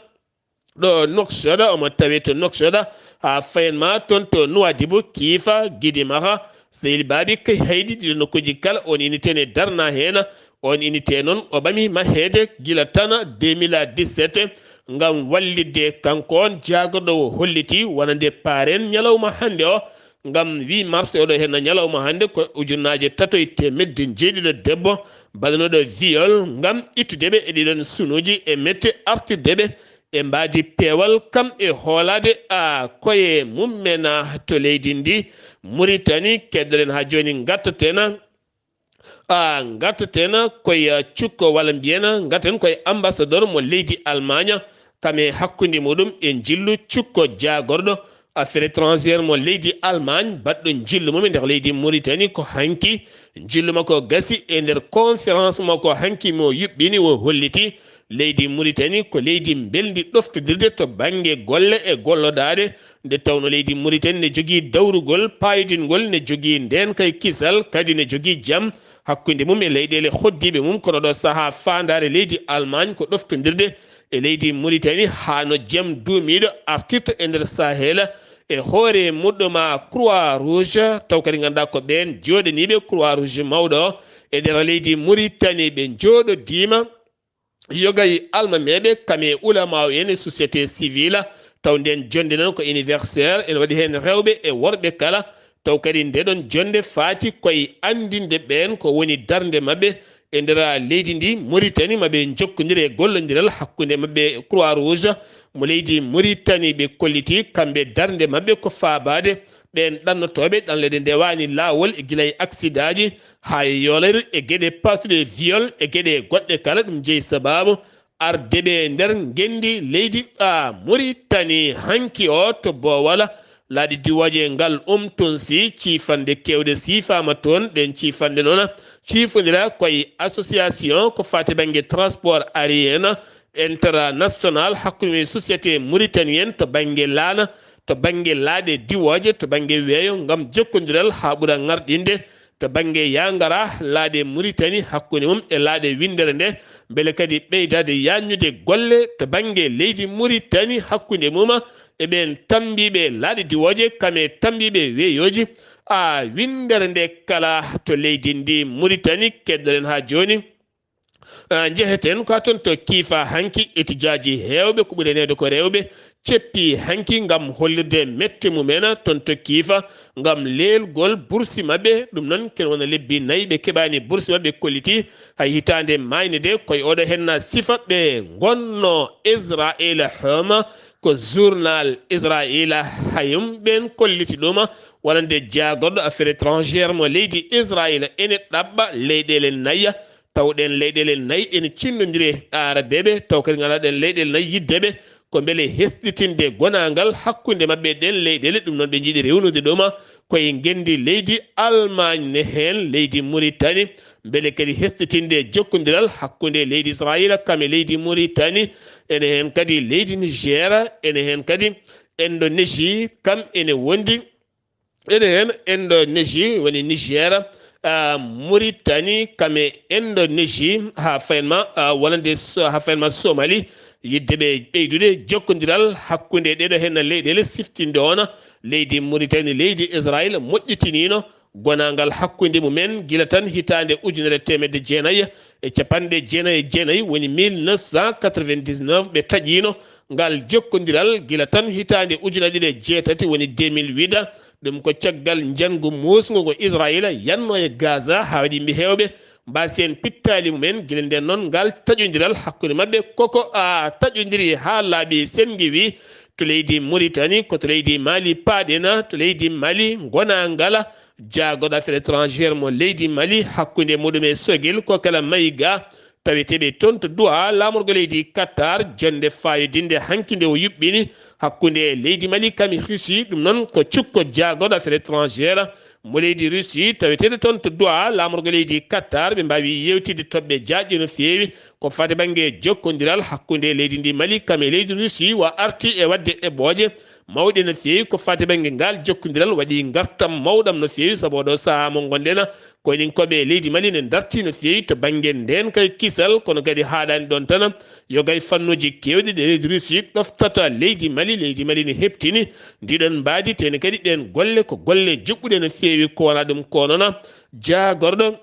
ɗo Nouakchott, omo tawee to Nouakchott, haa fayanma toon to Nouadhibou, Kifa, Gidi Maha, Seyli Baabi, Kayhayɗi, ɗiɗo nokkuuji kala on unité ne darna heen. On unité noon, o ɓami maheede gila tana deux mille dix-sept, ngam wallitde kanko on jaagorɗo o holliti wonande paaren ñalawma hannde o, ngam huit mars oɗo henna ñalawma hannde ko ujunnaaje tato e teemedde jeeɗiɗo debbo baɗanooɗo viol, ngam ittude ɓe e ɗiɗon sunuuji e mette artirde ɓe e mbaadi peewal kam e hoolaade a koye mum men a to leydi ndi Muritani. Keddoɗen haa jooni ngartaten a A ngartaten koye cukko walla mbiyen ngarten koye ambassadeur mo leydi Allemagne, kam e hakkunde muɗum e njillu cukko jaagorɗo affaire étrangère mo leydi Allemagne, baɗɗo njillu mum e nder leydi Mauritanie. Ko hanki njillu makko gasi e nder conférence makko hanki mo yuɓɓini o holliti leydi Mauritanie ko leydi mbelndi ɗoftodirde to bannge golle e gollodaade, nde tawno leydi Mauritanie ne jogii dawrugol paayodingol, ne jogii ndeenka e kisal, kadi ne jogii jam hakkunde mum e leyɗeele hoɗdiiɓe mum. Kono ɗo sahaa faandaare leydi Allemagne ko ɗoftondirde e leydi Mauritanie haa no jam duumiiɗo artirta e nder Sahel e hoore muɗɗum a Croix Rouge, taw kadi ngannduɗaa ko ɓeen jooɗaniiɓe Croix Rouge mawɗo o e nder leydi Mauritanie. Ɓe njooɗodiima yoga e almameeɓe, kam e ulamaaɓe en e société civile, taw ndeen jonnde noon ko anniversaire, ene waɗi heen rewɓe e worɓe kala, taw kadi ndeɗon jonnde faati koye anndinde ɓeen ko woni darnde maɓɓe e nder leydi ndi Mauritanie, maɓe njokkondire e gollondiral hakkunde maɓɓe e Croix Rouge mo leydi Mauritanie. Ɓe kolliti kamɓe darnde maɓɓe ko faabaade ɓeen ɗannotooɓe ɗanle ɗe ndewaani laawol e gila e aksidaaji haa e yoolere e geɗe paatuɗe e viol e geɗe goɗɗe kala. Ɗum jeyi sabaabu arde ɓe e nder ngenndi leydi a Mauritanie. Hanki o to Boowal laaɗe diwooje ngal umtunsi ciifanɗe keewɗe siifaama toon. Ɗeen ciifanɗe noon ciifondira koye association ko faati bannge transport aérien international hakkunde société mauritanienne to bannge laana, to bannge laaɗe diwooje, to bannge weeyo ngam jokkondiral haa ɓura ŋarɗinde to bannge yaangara laaɗe Mauritanie hakkunde mum e laaɗe winndere nde, mbele kadi ɓeydaade yaajnude golle to bannge leydi Mauritanie hakkunde mum e ɓeen tammbiiɓe laaɗe diwooje kam e tammbiiɓe weeyooji a winndere nde kala to leydi ndi Mauritanie. Keddoɗen haa jooni. Ah, njeheten ko toon to Kiifa hanki, etijaaji heewɓe ko ɓuri neede ko rewɓe ceppi hanki ngam hollirde mette mumen toon to Kiifa ngam leelgol bursi maɓɓe. Ɗum noon ken wona lebbi nayi ɓe keɓaani bursi maɓɓe kolliti hay hitaande maayne de koye oɗo henna sifa ɓe ngonno Israel Homa ko journal Israel Hayom ɓen kolliti ɗum wonande jaagorɗo affaire étrangère mo leydi Israel ene ɗaɓɓa leyɗeele nayi. Taw ɗeen leyɗeele nayi ene cinnondiri e Aarabeeɓe, taw kadi ngalaa ɗeen leyɗeele nayi yiddeɓe ko mbele hesɗitinde gonaangal hakkunde maɓɓe e ɗeen leyɗeele. Ɗum noon ɓe njiɗi rewnude ɗum koye ngenndi leydi Allemagne ne heen leydi Mauritanie, mbele kadi hesɗitinde jokkondiral hakkunde leydi Israayiila kam e leydi Mauritanie, ene heen kadi leydi Niger, ene heen kadi Indonésie kam ene wondi. Ene heen Indonésie woni Niger, ah, Mauritanie kam e Indonésie haa faynma, ah, wonande so- haa faynma Somali, yidde ɓe ɓeydude jokkondiral hakkunde ɗeɗo heen leyɗeele siftinde on leydi Mauritanie leydi Israayiila moƴƴitiniino gonaangal hakkunde mumen gila tan hitaande ujunere teemedde jeenayi e capanɗe jeenayi e jeenayi woni mille neuf cent quatre-vingt-dix-neuf ɓe taƴiino ngal jokkondiral gila tan hitaande ujunere ɗiɗi e jeetati woni deux mille huit. Ɗum ko caggal njanngu muusngu ngo Israayiila yannoo e Gaza haa waɗi yimɓe heewɓe mbaasi heen pittaali mumen. Gila ndeen noon ngal taƴondiral hakkunde maɓɓe koko a taƴondiri haa laaɓi senngiwi to leydi Mauritanie, ko to leydi Mali paaɗen, to leydi Mali ngonaa ngala jaagorɗo affaire étrangère mo leydi Mali hakkunde muɗum e Sogil ko kala Mayiga taweteeɓe toon to Doha laamorgo leydi Qatar, jonnde faayodinde hanki nde o yuɓɓini hakkunde leydi Mali kam e Russie. Ɗum noon ko cukko jaagorɗo affaire étrangère mo leydi Russie taweteeɗo toon to Doha laamorgo leydi Qatar. Ɓe mbaawi yeewtidde toɓɓe jaajɗe no feewi ko faati bannge jokkondiral hakkunde leydi ndi Mali kam e leydi Russie wa arti e waɗde eɓɓooje mawɗe no feewi ko faati bannge ngal jokkondiral, waɗi ngartam mawɗam no feewi sabu oɗo sahaa mo ngonɗen ko eɗen koɓe leydi Mali ne darti no feewi to bannge ndeen kay kisal, kono kadi haaɗaani ɗoon tan. Yoga e fannuuji keewɗi ɗi leydi Russie ɗoftata leydi Mali, leydi Mali ne heɓtini ndiɗon mbaadi, tene kadi ɗeen golle ko golle juɓɓuɗe no feewi ko wonaa ɗum ko noon jaagorɗo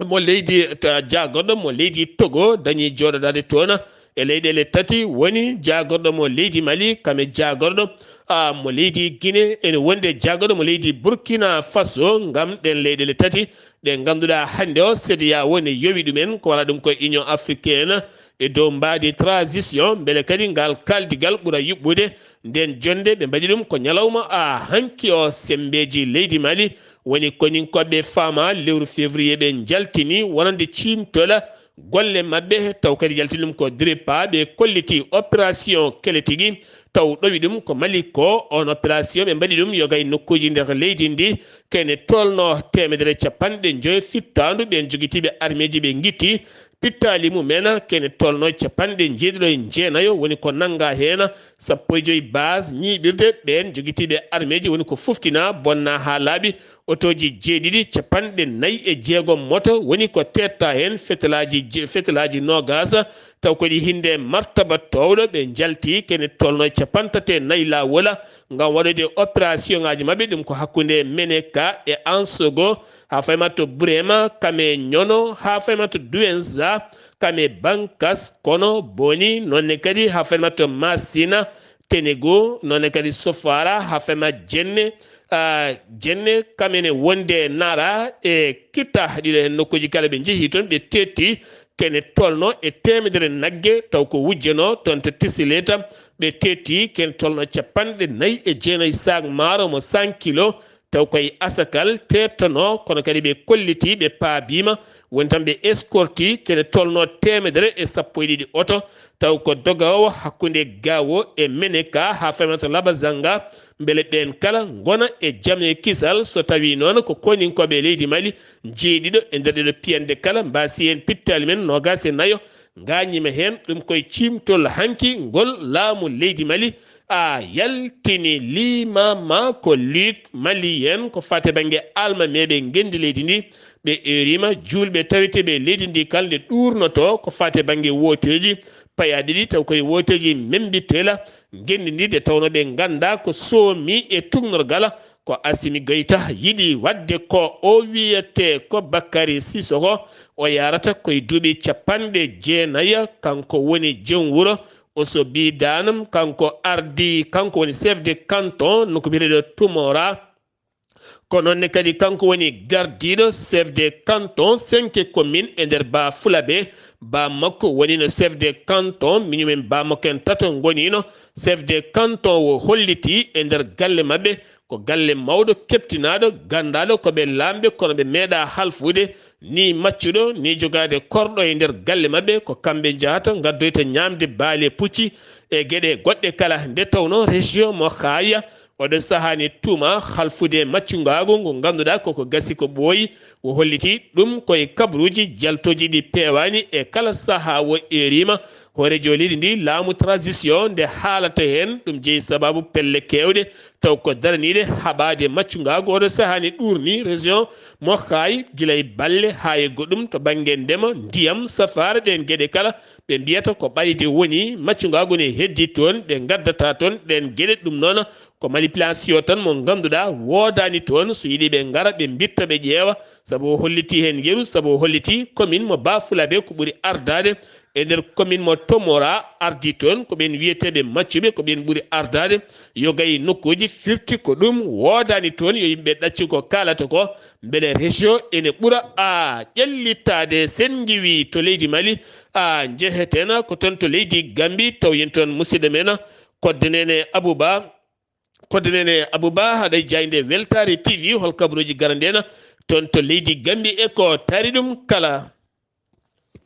mo leydi ta-, jaagorɗo mo leydi Togo dañi jooɗodaade toon e leyɗeele tati, woni jaagorɗo mo leydi Mali, kam e jaagorɗo, a, mo leydi Guinée, ene wondi e jaagorɗo mo leydi Burkina Faso, ngam ɗeen leyɗeele tati ɗe ngannduɗaa hannde o C E D E A O ne yowi ɗumen, ko wona ɗum ko Union Africaine, e dow mbaadi transition, mbele kadi ngal kaaldigal ɓura yuɓɓude. Ndeen jonnde ɓe mbaɗi ɗum ko ñalawma a hanki o, semmbeeji leydi Mali woni koninkooɓe faama lewru février ɓe njaltini wonande ciimtol golle maɓɓe, taw kadi yaltini ɗum ko DRIPA, ɓe kolliti opération kele tigi, taw ɗowi ɗum ko Mali ko. On opération ɓe mbaɗi ɗum yoga e nokkuuji nder leydi ndi, kene tolno teemedere e capanɗe joyi fittaandu, ɓeen jogitiiɓe armeeji ɓe ngitti pittaali mumen, kene tolno capanɗe njeeɗiɗo e jeenayo, woni ko nannga heen sappo e joyi base ñiiɓirde, ɓeen jogitiiɓe armeeji woni ko foftina bonna haa laaɓi, otooji jeeɗiɗi, capanɗe nayi e jeegom moto woni ko teetta heen, fetelaaji je-, fetelaaji noogas, taw ko ɗi hinde martaba toowɗo, ɓe njalti kene tolno capantati e nayi laawola ngam waɗude opération ŋaaji maɓɓe, ɗum ko hakkunde Meneka e Ansogo, haa fayma to Burema, kam e Ñono, haa fayma to Duwenza, kam e Bankas, kono Boni, noonne kadi haa fayma to Masina, Tenego, noonne kadi Sofara, haa fayma Jenne, a, Jenne, kam ene wonde Nara e Kita, ɗiɗo heen nokkuuji kala ɓe njehi toon, ɓe teetti kene tolno e teemedere nagge, taw ko wujjeno toon to Tisileta, ɓe teetti kene tolno capanɗe nayi e jeenayi saak maaro mo cent kilo, taw koye asakal teettono, kono kadi ɓe kolliti, ɓe paabiima, woni tan ɓe escorti kene tolno teemedere e sappo e ɗiɗi oto, taw ko dogoowo hakkunde Gaawo e Meneka haa fayma to Labazanga, mbele ɓeen kala ngona e jam e kisal, so tawii noon ko koninkooɓe leydi Mali jeeɗiɗo e nder ɗeɗo piyande kala mbaasi heen pittaali men noogas e nayo, ngaañiima heen, ɗum koye ciimtol hanki ngol laamu leydi Mali, a, yaltini limaama ko Luc Malien, ko faati bannge almameeɓe ngenndi leydi ndi, ɓe eeriima juulɓe taweteeɓe leydi ndi kala nde ɗuurnotoo, ko faati bannge wooteeji payaaɗi ɗi, taw koye wooteeji memmbitela ngenndi ndi, nde tawnoo ɓe nganndaa ko soomi e tuugnorgal, ko Assimi Goïta yiɗi waɗde ko o wiyetee ko Bakary Cissokho, o yahrata koye duuɓi capanɗe jeenayi, kanko woni joom wuro, o so biidaanam, kanko ardii, kanko woni chef de canton, nokku biyeteeɗo Toumora. Ko noon ne kadi kanko woni gardiiɗo chef de canton cinq commune e nder Bafulabe. Baa makko wonino chef de canton, miñum en baa makko en tato ngonino chef de canton o holliti e nder galle maɓɓe. Ko galle mawɗo, keptinaaɗo, ganndaaɗo ko ɓe laamɓe, kono ɓe meeɗaa halfude. Ni maccuɗo, ni jogaade korɗo e nder galle maɓɓe, ko kamɓe njahata, ngaddoyta ñaamde baali e pucci e geɗe goɗɗe kala. Nde tawnoo région mo Xaaya, oɗo sahaa ni tuuma halfude maccungaagu ngu ngannduɗaa koko gasi ko ɓooyi. O holliti ɗum koye kabaruuji jaltooji ɗi peewaani e kala sahaa o eeriima hooreejo leydi ndi, laamu transition, nde haalata heen. Ɗum jeyi sabaabu pelle keewɗe, taw ko daraniiɗe haɓaade maccungaagu. Oɗo sahaa ni ɗuurni région mo Xaay, gila e balle haa e goɗɗum to bannge ndema, ndiyam, safaara, ɗeen geɗe kala. Ɓe mbiyata ko ɓayde woni, maccungaagu ne heddi toon, ɓe ngaddata toon ɗeen geɗe. Ɗum noon ko manipulation tan mo ngannduɗaa woodaani toon. So yiɗi ɓe ngara, ɓe mbitta, ɓe ƴeewa, sabu o holliti heen yeru, sabu o holliti commune mo Bafulabe ko ɓuri ardaade e nder commune mo Tomora ardi toon. Ko ɓeen wiyeteeɓe maccuɓe, ko ɓeen ɓuri ardaade. Yoga e nokkuuji firti ko ɗum woodaani toon, yo yimɓe ɗaccu ko kaalata ko, mbele région ene ɓura a ƴellitaade. Sen ngiwi to leydi Mali, a njehetena ko toon to leydi Gambi, taw yen toon musidɗo men Kodde Nene Abouba. Kodde Nene Abouba, haɗa e jaaynde Weltaare T V, hol kabaruuji garandena toon to leydi Gambi e ko taari ɗum kala?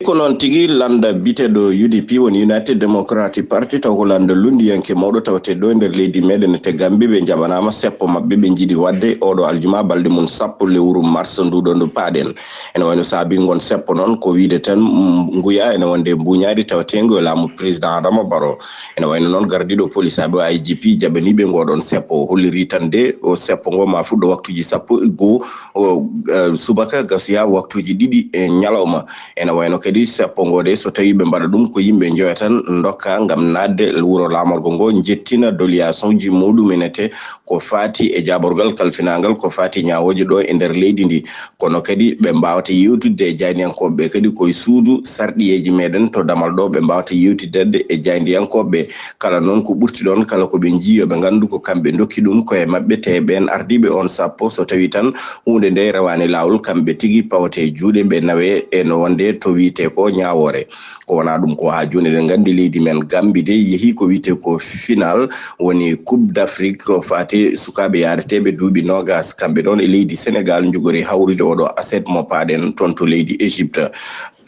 Ko noon tigi, lannda biteɗo U D P, woni United Democratic Party, taw ko lannda lunndiyanke mawɗo tawetee ɗo e nder leydi meɗen te Gambi, ɓe njaɓanaama seppo maɓɓe ɓe njiɗi waɗde oɗo aljuma balɗe mum sappo lewru mars nduɗo ndu paaɗen. Ene wayno saabingon seppo noon ko wiide tan, mm, nguya ene wonde mbuñaari taweteengo e laamu président Adama Barrow. Ene wayno noon gardiiɗo polisaaɓe o I G P jaɓaniiɓe ngoɗon seppo, o holliri tan de o seppo ngo ma fuɗɗo waktuuji sappo e goo o, eh, subaka gasa yaa waktuuji ɗiɗi e ñalawma. Ene wayno Kadi sappo ngo de, so tawi ɓe mbaɗa ɗum, ko yimɓe njoya tan ndokka ngam naatde wuro laamorgo ngo, njettina doliyasoji muɗum enete ko fati e jaborgal kalfinagal, ko fati ñawoje ɗo e nder leydi ndi. Kono kadi ɓe mbawata yewtidde e jayndiyankoɓe kadi koye suudu sarɗiyeji meɗen to damal ɗo, ɓe mbawata yewtidde e jayndiyankoɓe. Kala noon ko ɓurti ɗon, kala ko ɓe njiyo ɓe ngandu ko kamɓe dokki ɗum koye maɓɓe, te ɓen ardiɓe on sappo, so tawi tan hunde nde rewani lawol, kamɓe tigi pawate juuɗe, ɓe nawe e no wonde to wiyete ko ñawore. Ko wona ɗum ko ha joni eɗen gandi leydi men Gambi de yeehi ko wiyete ko final, woni Coupe d'Afrique ko fati sukaɓe yareteɓe duuɓi nogas, kamɓe ɗon e leydi Sénégal jogori hawrude oɗo aset mo paɗen toon to leydi Égypte.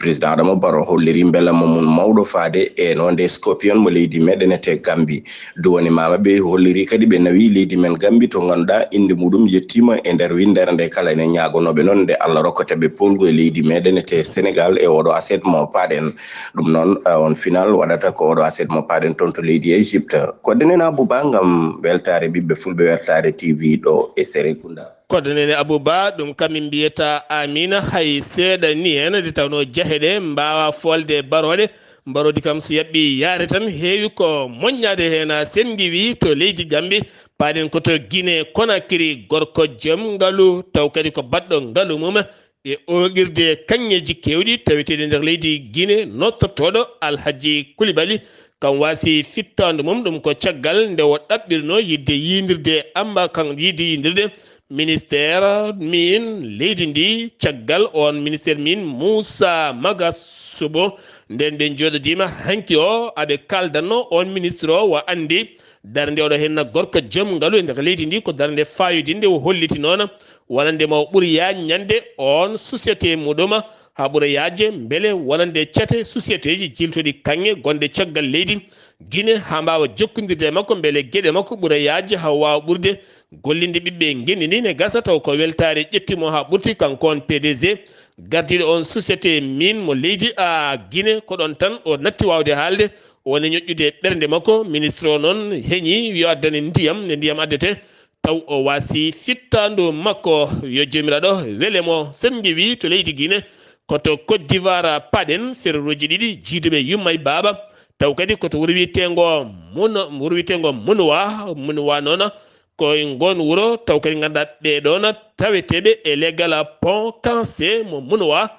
Président Adama Barrow holliri mbelamo mum mawɗo faade e no nde Scorpion mo leydi meɗen ete Gambi. Duwani mama ɓe holliri kadi ɓe nawi leydi men Gambi to ganduɗa inde muɗum yettima e nder windere nde kala ene ñagonoɓe noon nde Allah rokkata ɓe polgu e leydi meɗen ete Sénégal e oɗo aset mo paɗen. Ɗum noon, eh, on final waɗata ko oɗo aset mo paɗen toon to leydi Égypte. Ko denen Abouba ngam weltare ɓiɓɓe fulɓe, weltare T V ɗo e Serekunda. Koɗo nene Abouba, ɗum kam min mbiyata Amina, hay seeɗa ni heen, nde tawnoo jahe ɗe mbaawa foolde e barooɗe. Mbaroodi kam so yaɓɓi yaare tan, heewi ko moƴƴaade heen. A senngi wi to leydi Gambi, paaɗen ko to Guinée Conakry, gorko joom ngalu, taw kadi ko baɗɗo ngalu mum e ooɓirde kaŋŋeeji keewɗi taweteeɗi nder leydi Guinée, nodtortooɗo Alhaji Koulibaly. Kam waasi fittaandu mum, ɗum ko caggal nde o ɗaɓɓirnoo yiɗde yiyondirde, amba kan yiɗde yiyondirde ministère min leydi ndi, caggal on ministère min Moussa Maga Sobo. Nden ɓe njooɗodiima hanki o, aɓe kaaldanno on ministre o, wa anndi darnde oɗo henna gorko joom ngalu e nder leydi ndi ko darnde faayodinde, o holliti noon wonande ma o ɓuri yaaññande on société muɗum haa ɓura yaaje, mbele wonande cate sociétéji jiltoɗi kaŋŋe gonɗe caggal leydi Guinée haa mbaawa jokkondirde e makko, mbele geɗe makko ɓura yaaje haa waawa ɓurde gollinde ɓiɓɓe ngenndi ndi ne gasa taw ko weltaare ƴetti mo haa ɓurti, kanko on P D G gardiiɗo on société min mo leydi a Guinée. Ko ɗon tan o natti waawde haalde, woni ñoƴƴude ɓernde makko. Ministre o noon heñi, wi o addani ndiyam, nde ndiyam addete, taw o waasi fittaandu makko. Yo Joomiraaɗo wele mo. Sen ngewi to leydi Guinée, ko to Côte d'Ivoire paɗen, fereeruuji ɗiɗi, jiiduɓe yumma e baaba. Taw kadi ko to wuro wiyeteengo Muno-, wuro wiyeteengo Munuwa, Munuwa noon ko e ngoon wuro, taw kadi ngannduɗaa ɓee ɗoon taweteeɓe e leggal pont Kansé mo Munuwa.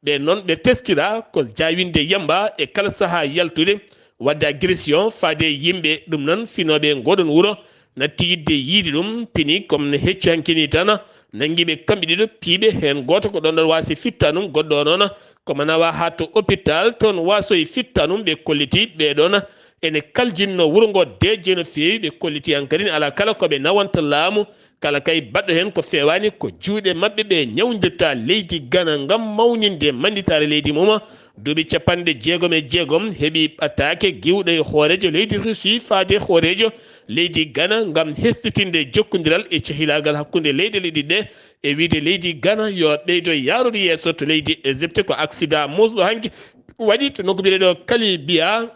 Ɓe noon ɓe teskira ko jaawinde yamba e kala sahaa yaltude, waɗde agression faade e yimɓe. Ɗum noon finooɓe e ngoɗon wuro natti yiɗde yiide ɗum, pini comme no hecci hanki ni tan, nanngi ɓe kamɓe ɗiɗo piiɓe, heen gooto ko ɗoon ɗon waasi fittaanum, goɗɗo o noon ko manawa haa to hôpital, toon waasoyi fittaanum, ɓe kolliti ɓee ɗoon ene kaljinno wuro ngo deeƴe no feewi, ɓe kolliti hankadi ne alaa kala ko ɓe nawanta laamu, kala kay baɗɗo heen ko feewaani ko juuɗe maɓɓe, ɓe ñawndirta leydi Gana ngam mawninde mannditaare leydi mum. Duuɓi capanɗe jeegom e jeegom heɓi ɓataake giwɗo e hooreejo leydi Russie faade hooreejo leydi Gana ngam hesɗitinde jokkondiral e cehilaagal hakkunde leyɗeele ɗiɗi ɗe, e wiyde leydi Gana yo ɓeydo yaarude yeeso to leydi Égypte. Ko accident muusɗo hanki waɗi to nokku biyeteeɗo Kalibiya.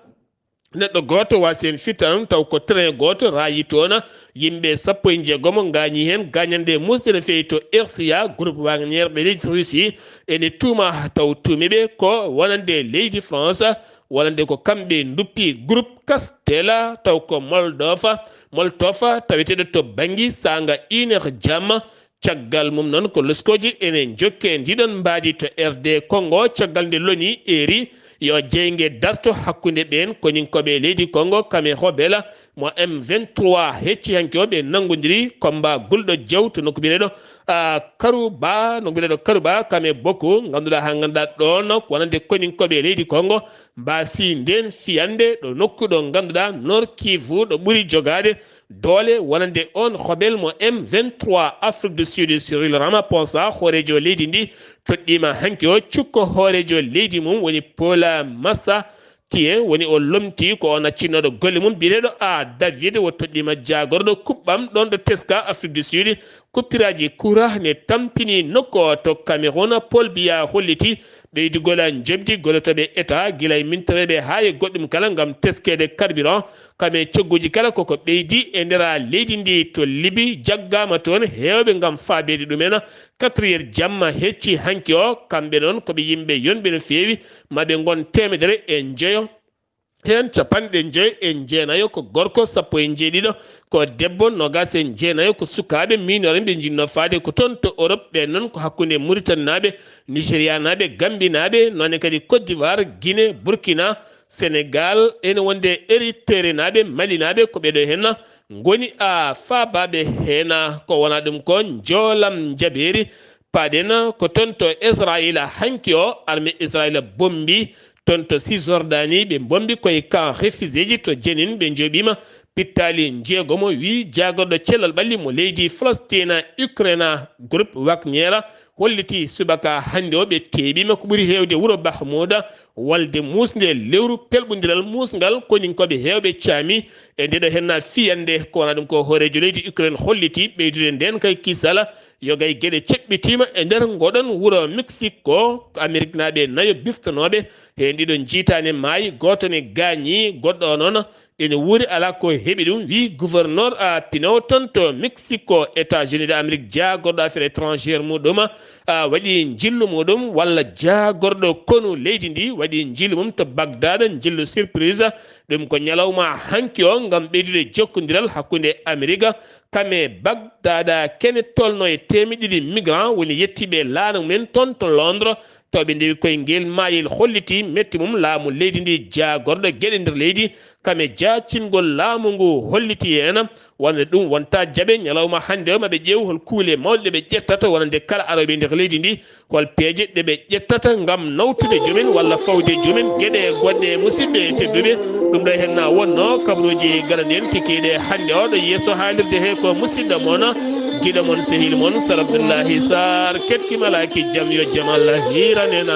Neɗɗo gooto waasi heen fittaandu, taw ko train gooto raayi toon. Yimɓe sappo e jeegom ngaañi heen, gaañanɗe muusɗe no feewi to Ersiya. Groupe Wagner ɓe leydi Russie ene tuuma, taw tuumi ɓe ko wonande leydi France, wonande ko kamɓe nduppi groupe Castella, taw ko Moldova, Moltofa, taweteeɗo to Bangui, saanga une heure jamma. Caggal mum noon ko loskooji ene njokke ndiɗon mbaadi to R D Congo, caggal nde loni eeri yo jeynge darto hakkunde ɓeen koninkooɓe leydi Congo, Kamehobela mo M vingt-trois. Hecci hanki o ɓe nanngondiri combat gulɗo jaw to nokku biyeteeɗo, a, Karuba, nokku biyeteeɗo Karuba, Kame Boko, ngannduɗaa haa ngannduɗaa ɗoon ko wonande koninkooɓe leydi Congo, mbaasi ndeen fiyande ɗo nokku ɗo ngannduɗaa Nord Kivu ɗo ɓuri jogaade doole wonande on rebelle mo M vingt-trois Afrique du Sud. Cyril Ramaphosa, hooreejo leydi ndi, toɗɗiima hanki o cukko hooreejo leydi mum woni Paul Massa Tien, woni o lomti ko on accinnooɗo golle mum biyeteeɗo a David, o toɗɗiima jaagorɗo kuɓɓam ɗoon ɗo teska Afrique du Sud, kuppiraaji kura ne tampini nokku o to Cameroun. Paul Biya holliti ɓeydugol njoɓdi gollotooɓe État, gila e mintoreeɓe haa e goɗɗum kala ngam teskeede carburant. Kam e cogguuji kala koko ɓeydi e nder leydi ndi to Libi, jaggaama toon heewɓe ngam faabeede ɗumen. Quatre heures jamma hecci hanki o, kamɓe noon ko ɓe yimɓe yonɓe no feewi, ma ɓe ngon teemedere e njoyo. Heen capanɗe njoyo e jeenayo ko gorko, sappo e njeeɗiɗo ko debbo, noogaas e jeenayo ko sukaaɓe minore, ɓe njinnoo faade ko toon to Europe. Ɓeen noon ko hakkunde Muritaninaaɓe, Nigerianaaɓe, Gambinaaɓe, noon ne kadi Côte d'Ivoire, Guinée, Burkina, Sénégal, ene wonde Eriterenaaɓe, Malinaaɓe, ko ɓee ɗoo heen ngoni a faabaaɓe heen. Ko wonaa ɗum ko njoolam njabeeri. Paaɗen ko toon to Israayiila hanki o, armée Israayiila bommbi toon to Cisjordanie, ɓe bommbi koye camp réfugié ji to Jenin, ɓe njooɓiima pittaali njeegomo, wii jaagorɗo cellal ɓalli mo leydi Palestine, Ukraine, groupe Wagner, holliti subaka hannde o ɓe teeɓiima ko ɓuri heewde wuro Bahmuda, wolde muusnde lewru pelɓondiral muusngal, koninkooɓe heewɓe caami e ndeɗo henna fiyannde. Ko wonaa ɗum ko hooreejo leydi Ukraine holliti ɓeydude ndeen kay kisal. Yoga e geɗe ceɓɓitiima e nder ngoɗon wuro Mexico, ko Ameriknaaɓe nayo biftonooɓe. Heen ɗiɗo njiitaani maayi, gooto ne gaañi, goɗɗo o noon ene wuuri, alaa ko heɓi ɗum, wii gouverneur a Pino toon to Mexico, États-Unis d'Amérique, jaagorɗo affaire étrangère muɗum, a waɗi njillu muɗum, walla jaagorɗo konu leydi ndi waɗi njillu mum to Bagdad, njillu surprise. Ɗum ko ñalawma hanki o ngam ɓeydude jokkondiral hakkunde Amerika kam e Bagdad. Kene tolno e teemeɗɗe ɗiɗi migrant woni yettiiɓe laana mumen toon to Londres, taw ɓe ndewi koye ngel maayel, holliti metti mum laamu leydi ndi, jaagorɗo geɗe nder leydi kam e jaacingol laamu ngu holliti heen. Wonde ɗum wonta jaɓe ñalawma hannde o, ma ɓe ƴeew hol kuule mawɗe ɗe ɓe ƴettata wonande kala arooɓe nder leydi ndi, hol peeje ɗe ɓe ƴettata ngam nawtude joomen walla fawde joomen geɗe goɗɗe. Musidɓe tedduɓe, ɗum ɗo henna wonno kabaruuji gaɗaniiɗi en kikiiɗe hannde o ɗo yeeso haalirde he, ko musidɗo mon, giɗo mon, sehil mon Sar Abdullahi Sar, ketki malaaki jam, yo jam Allah hiiran en.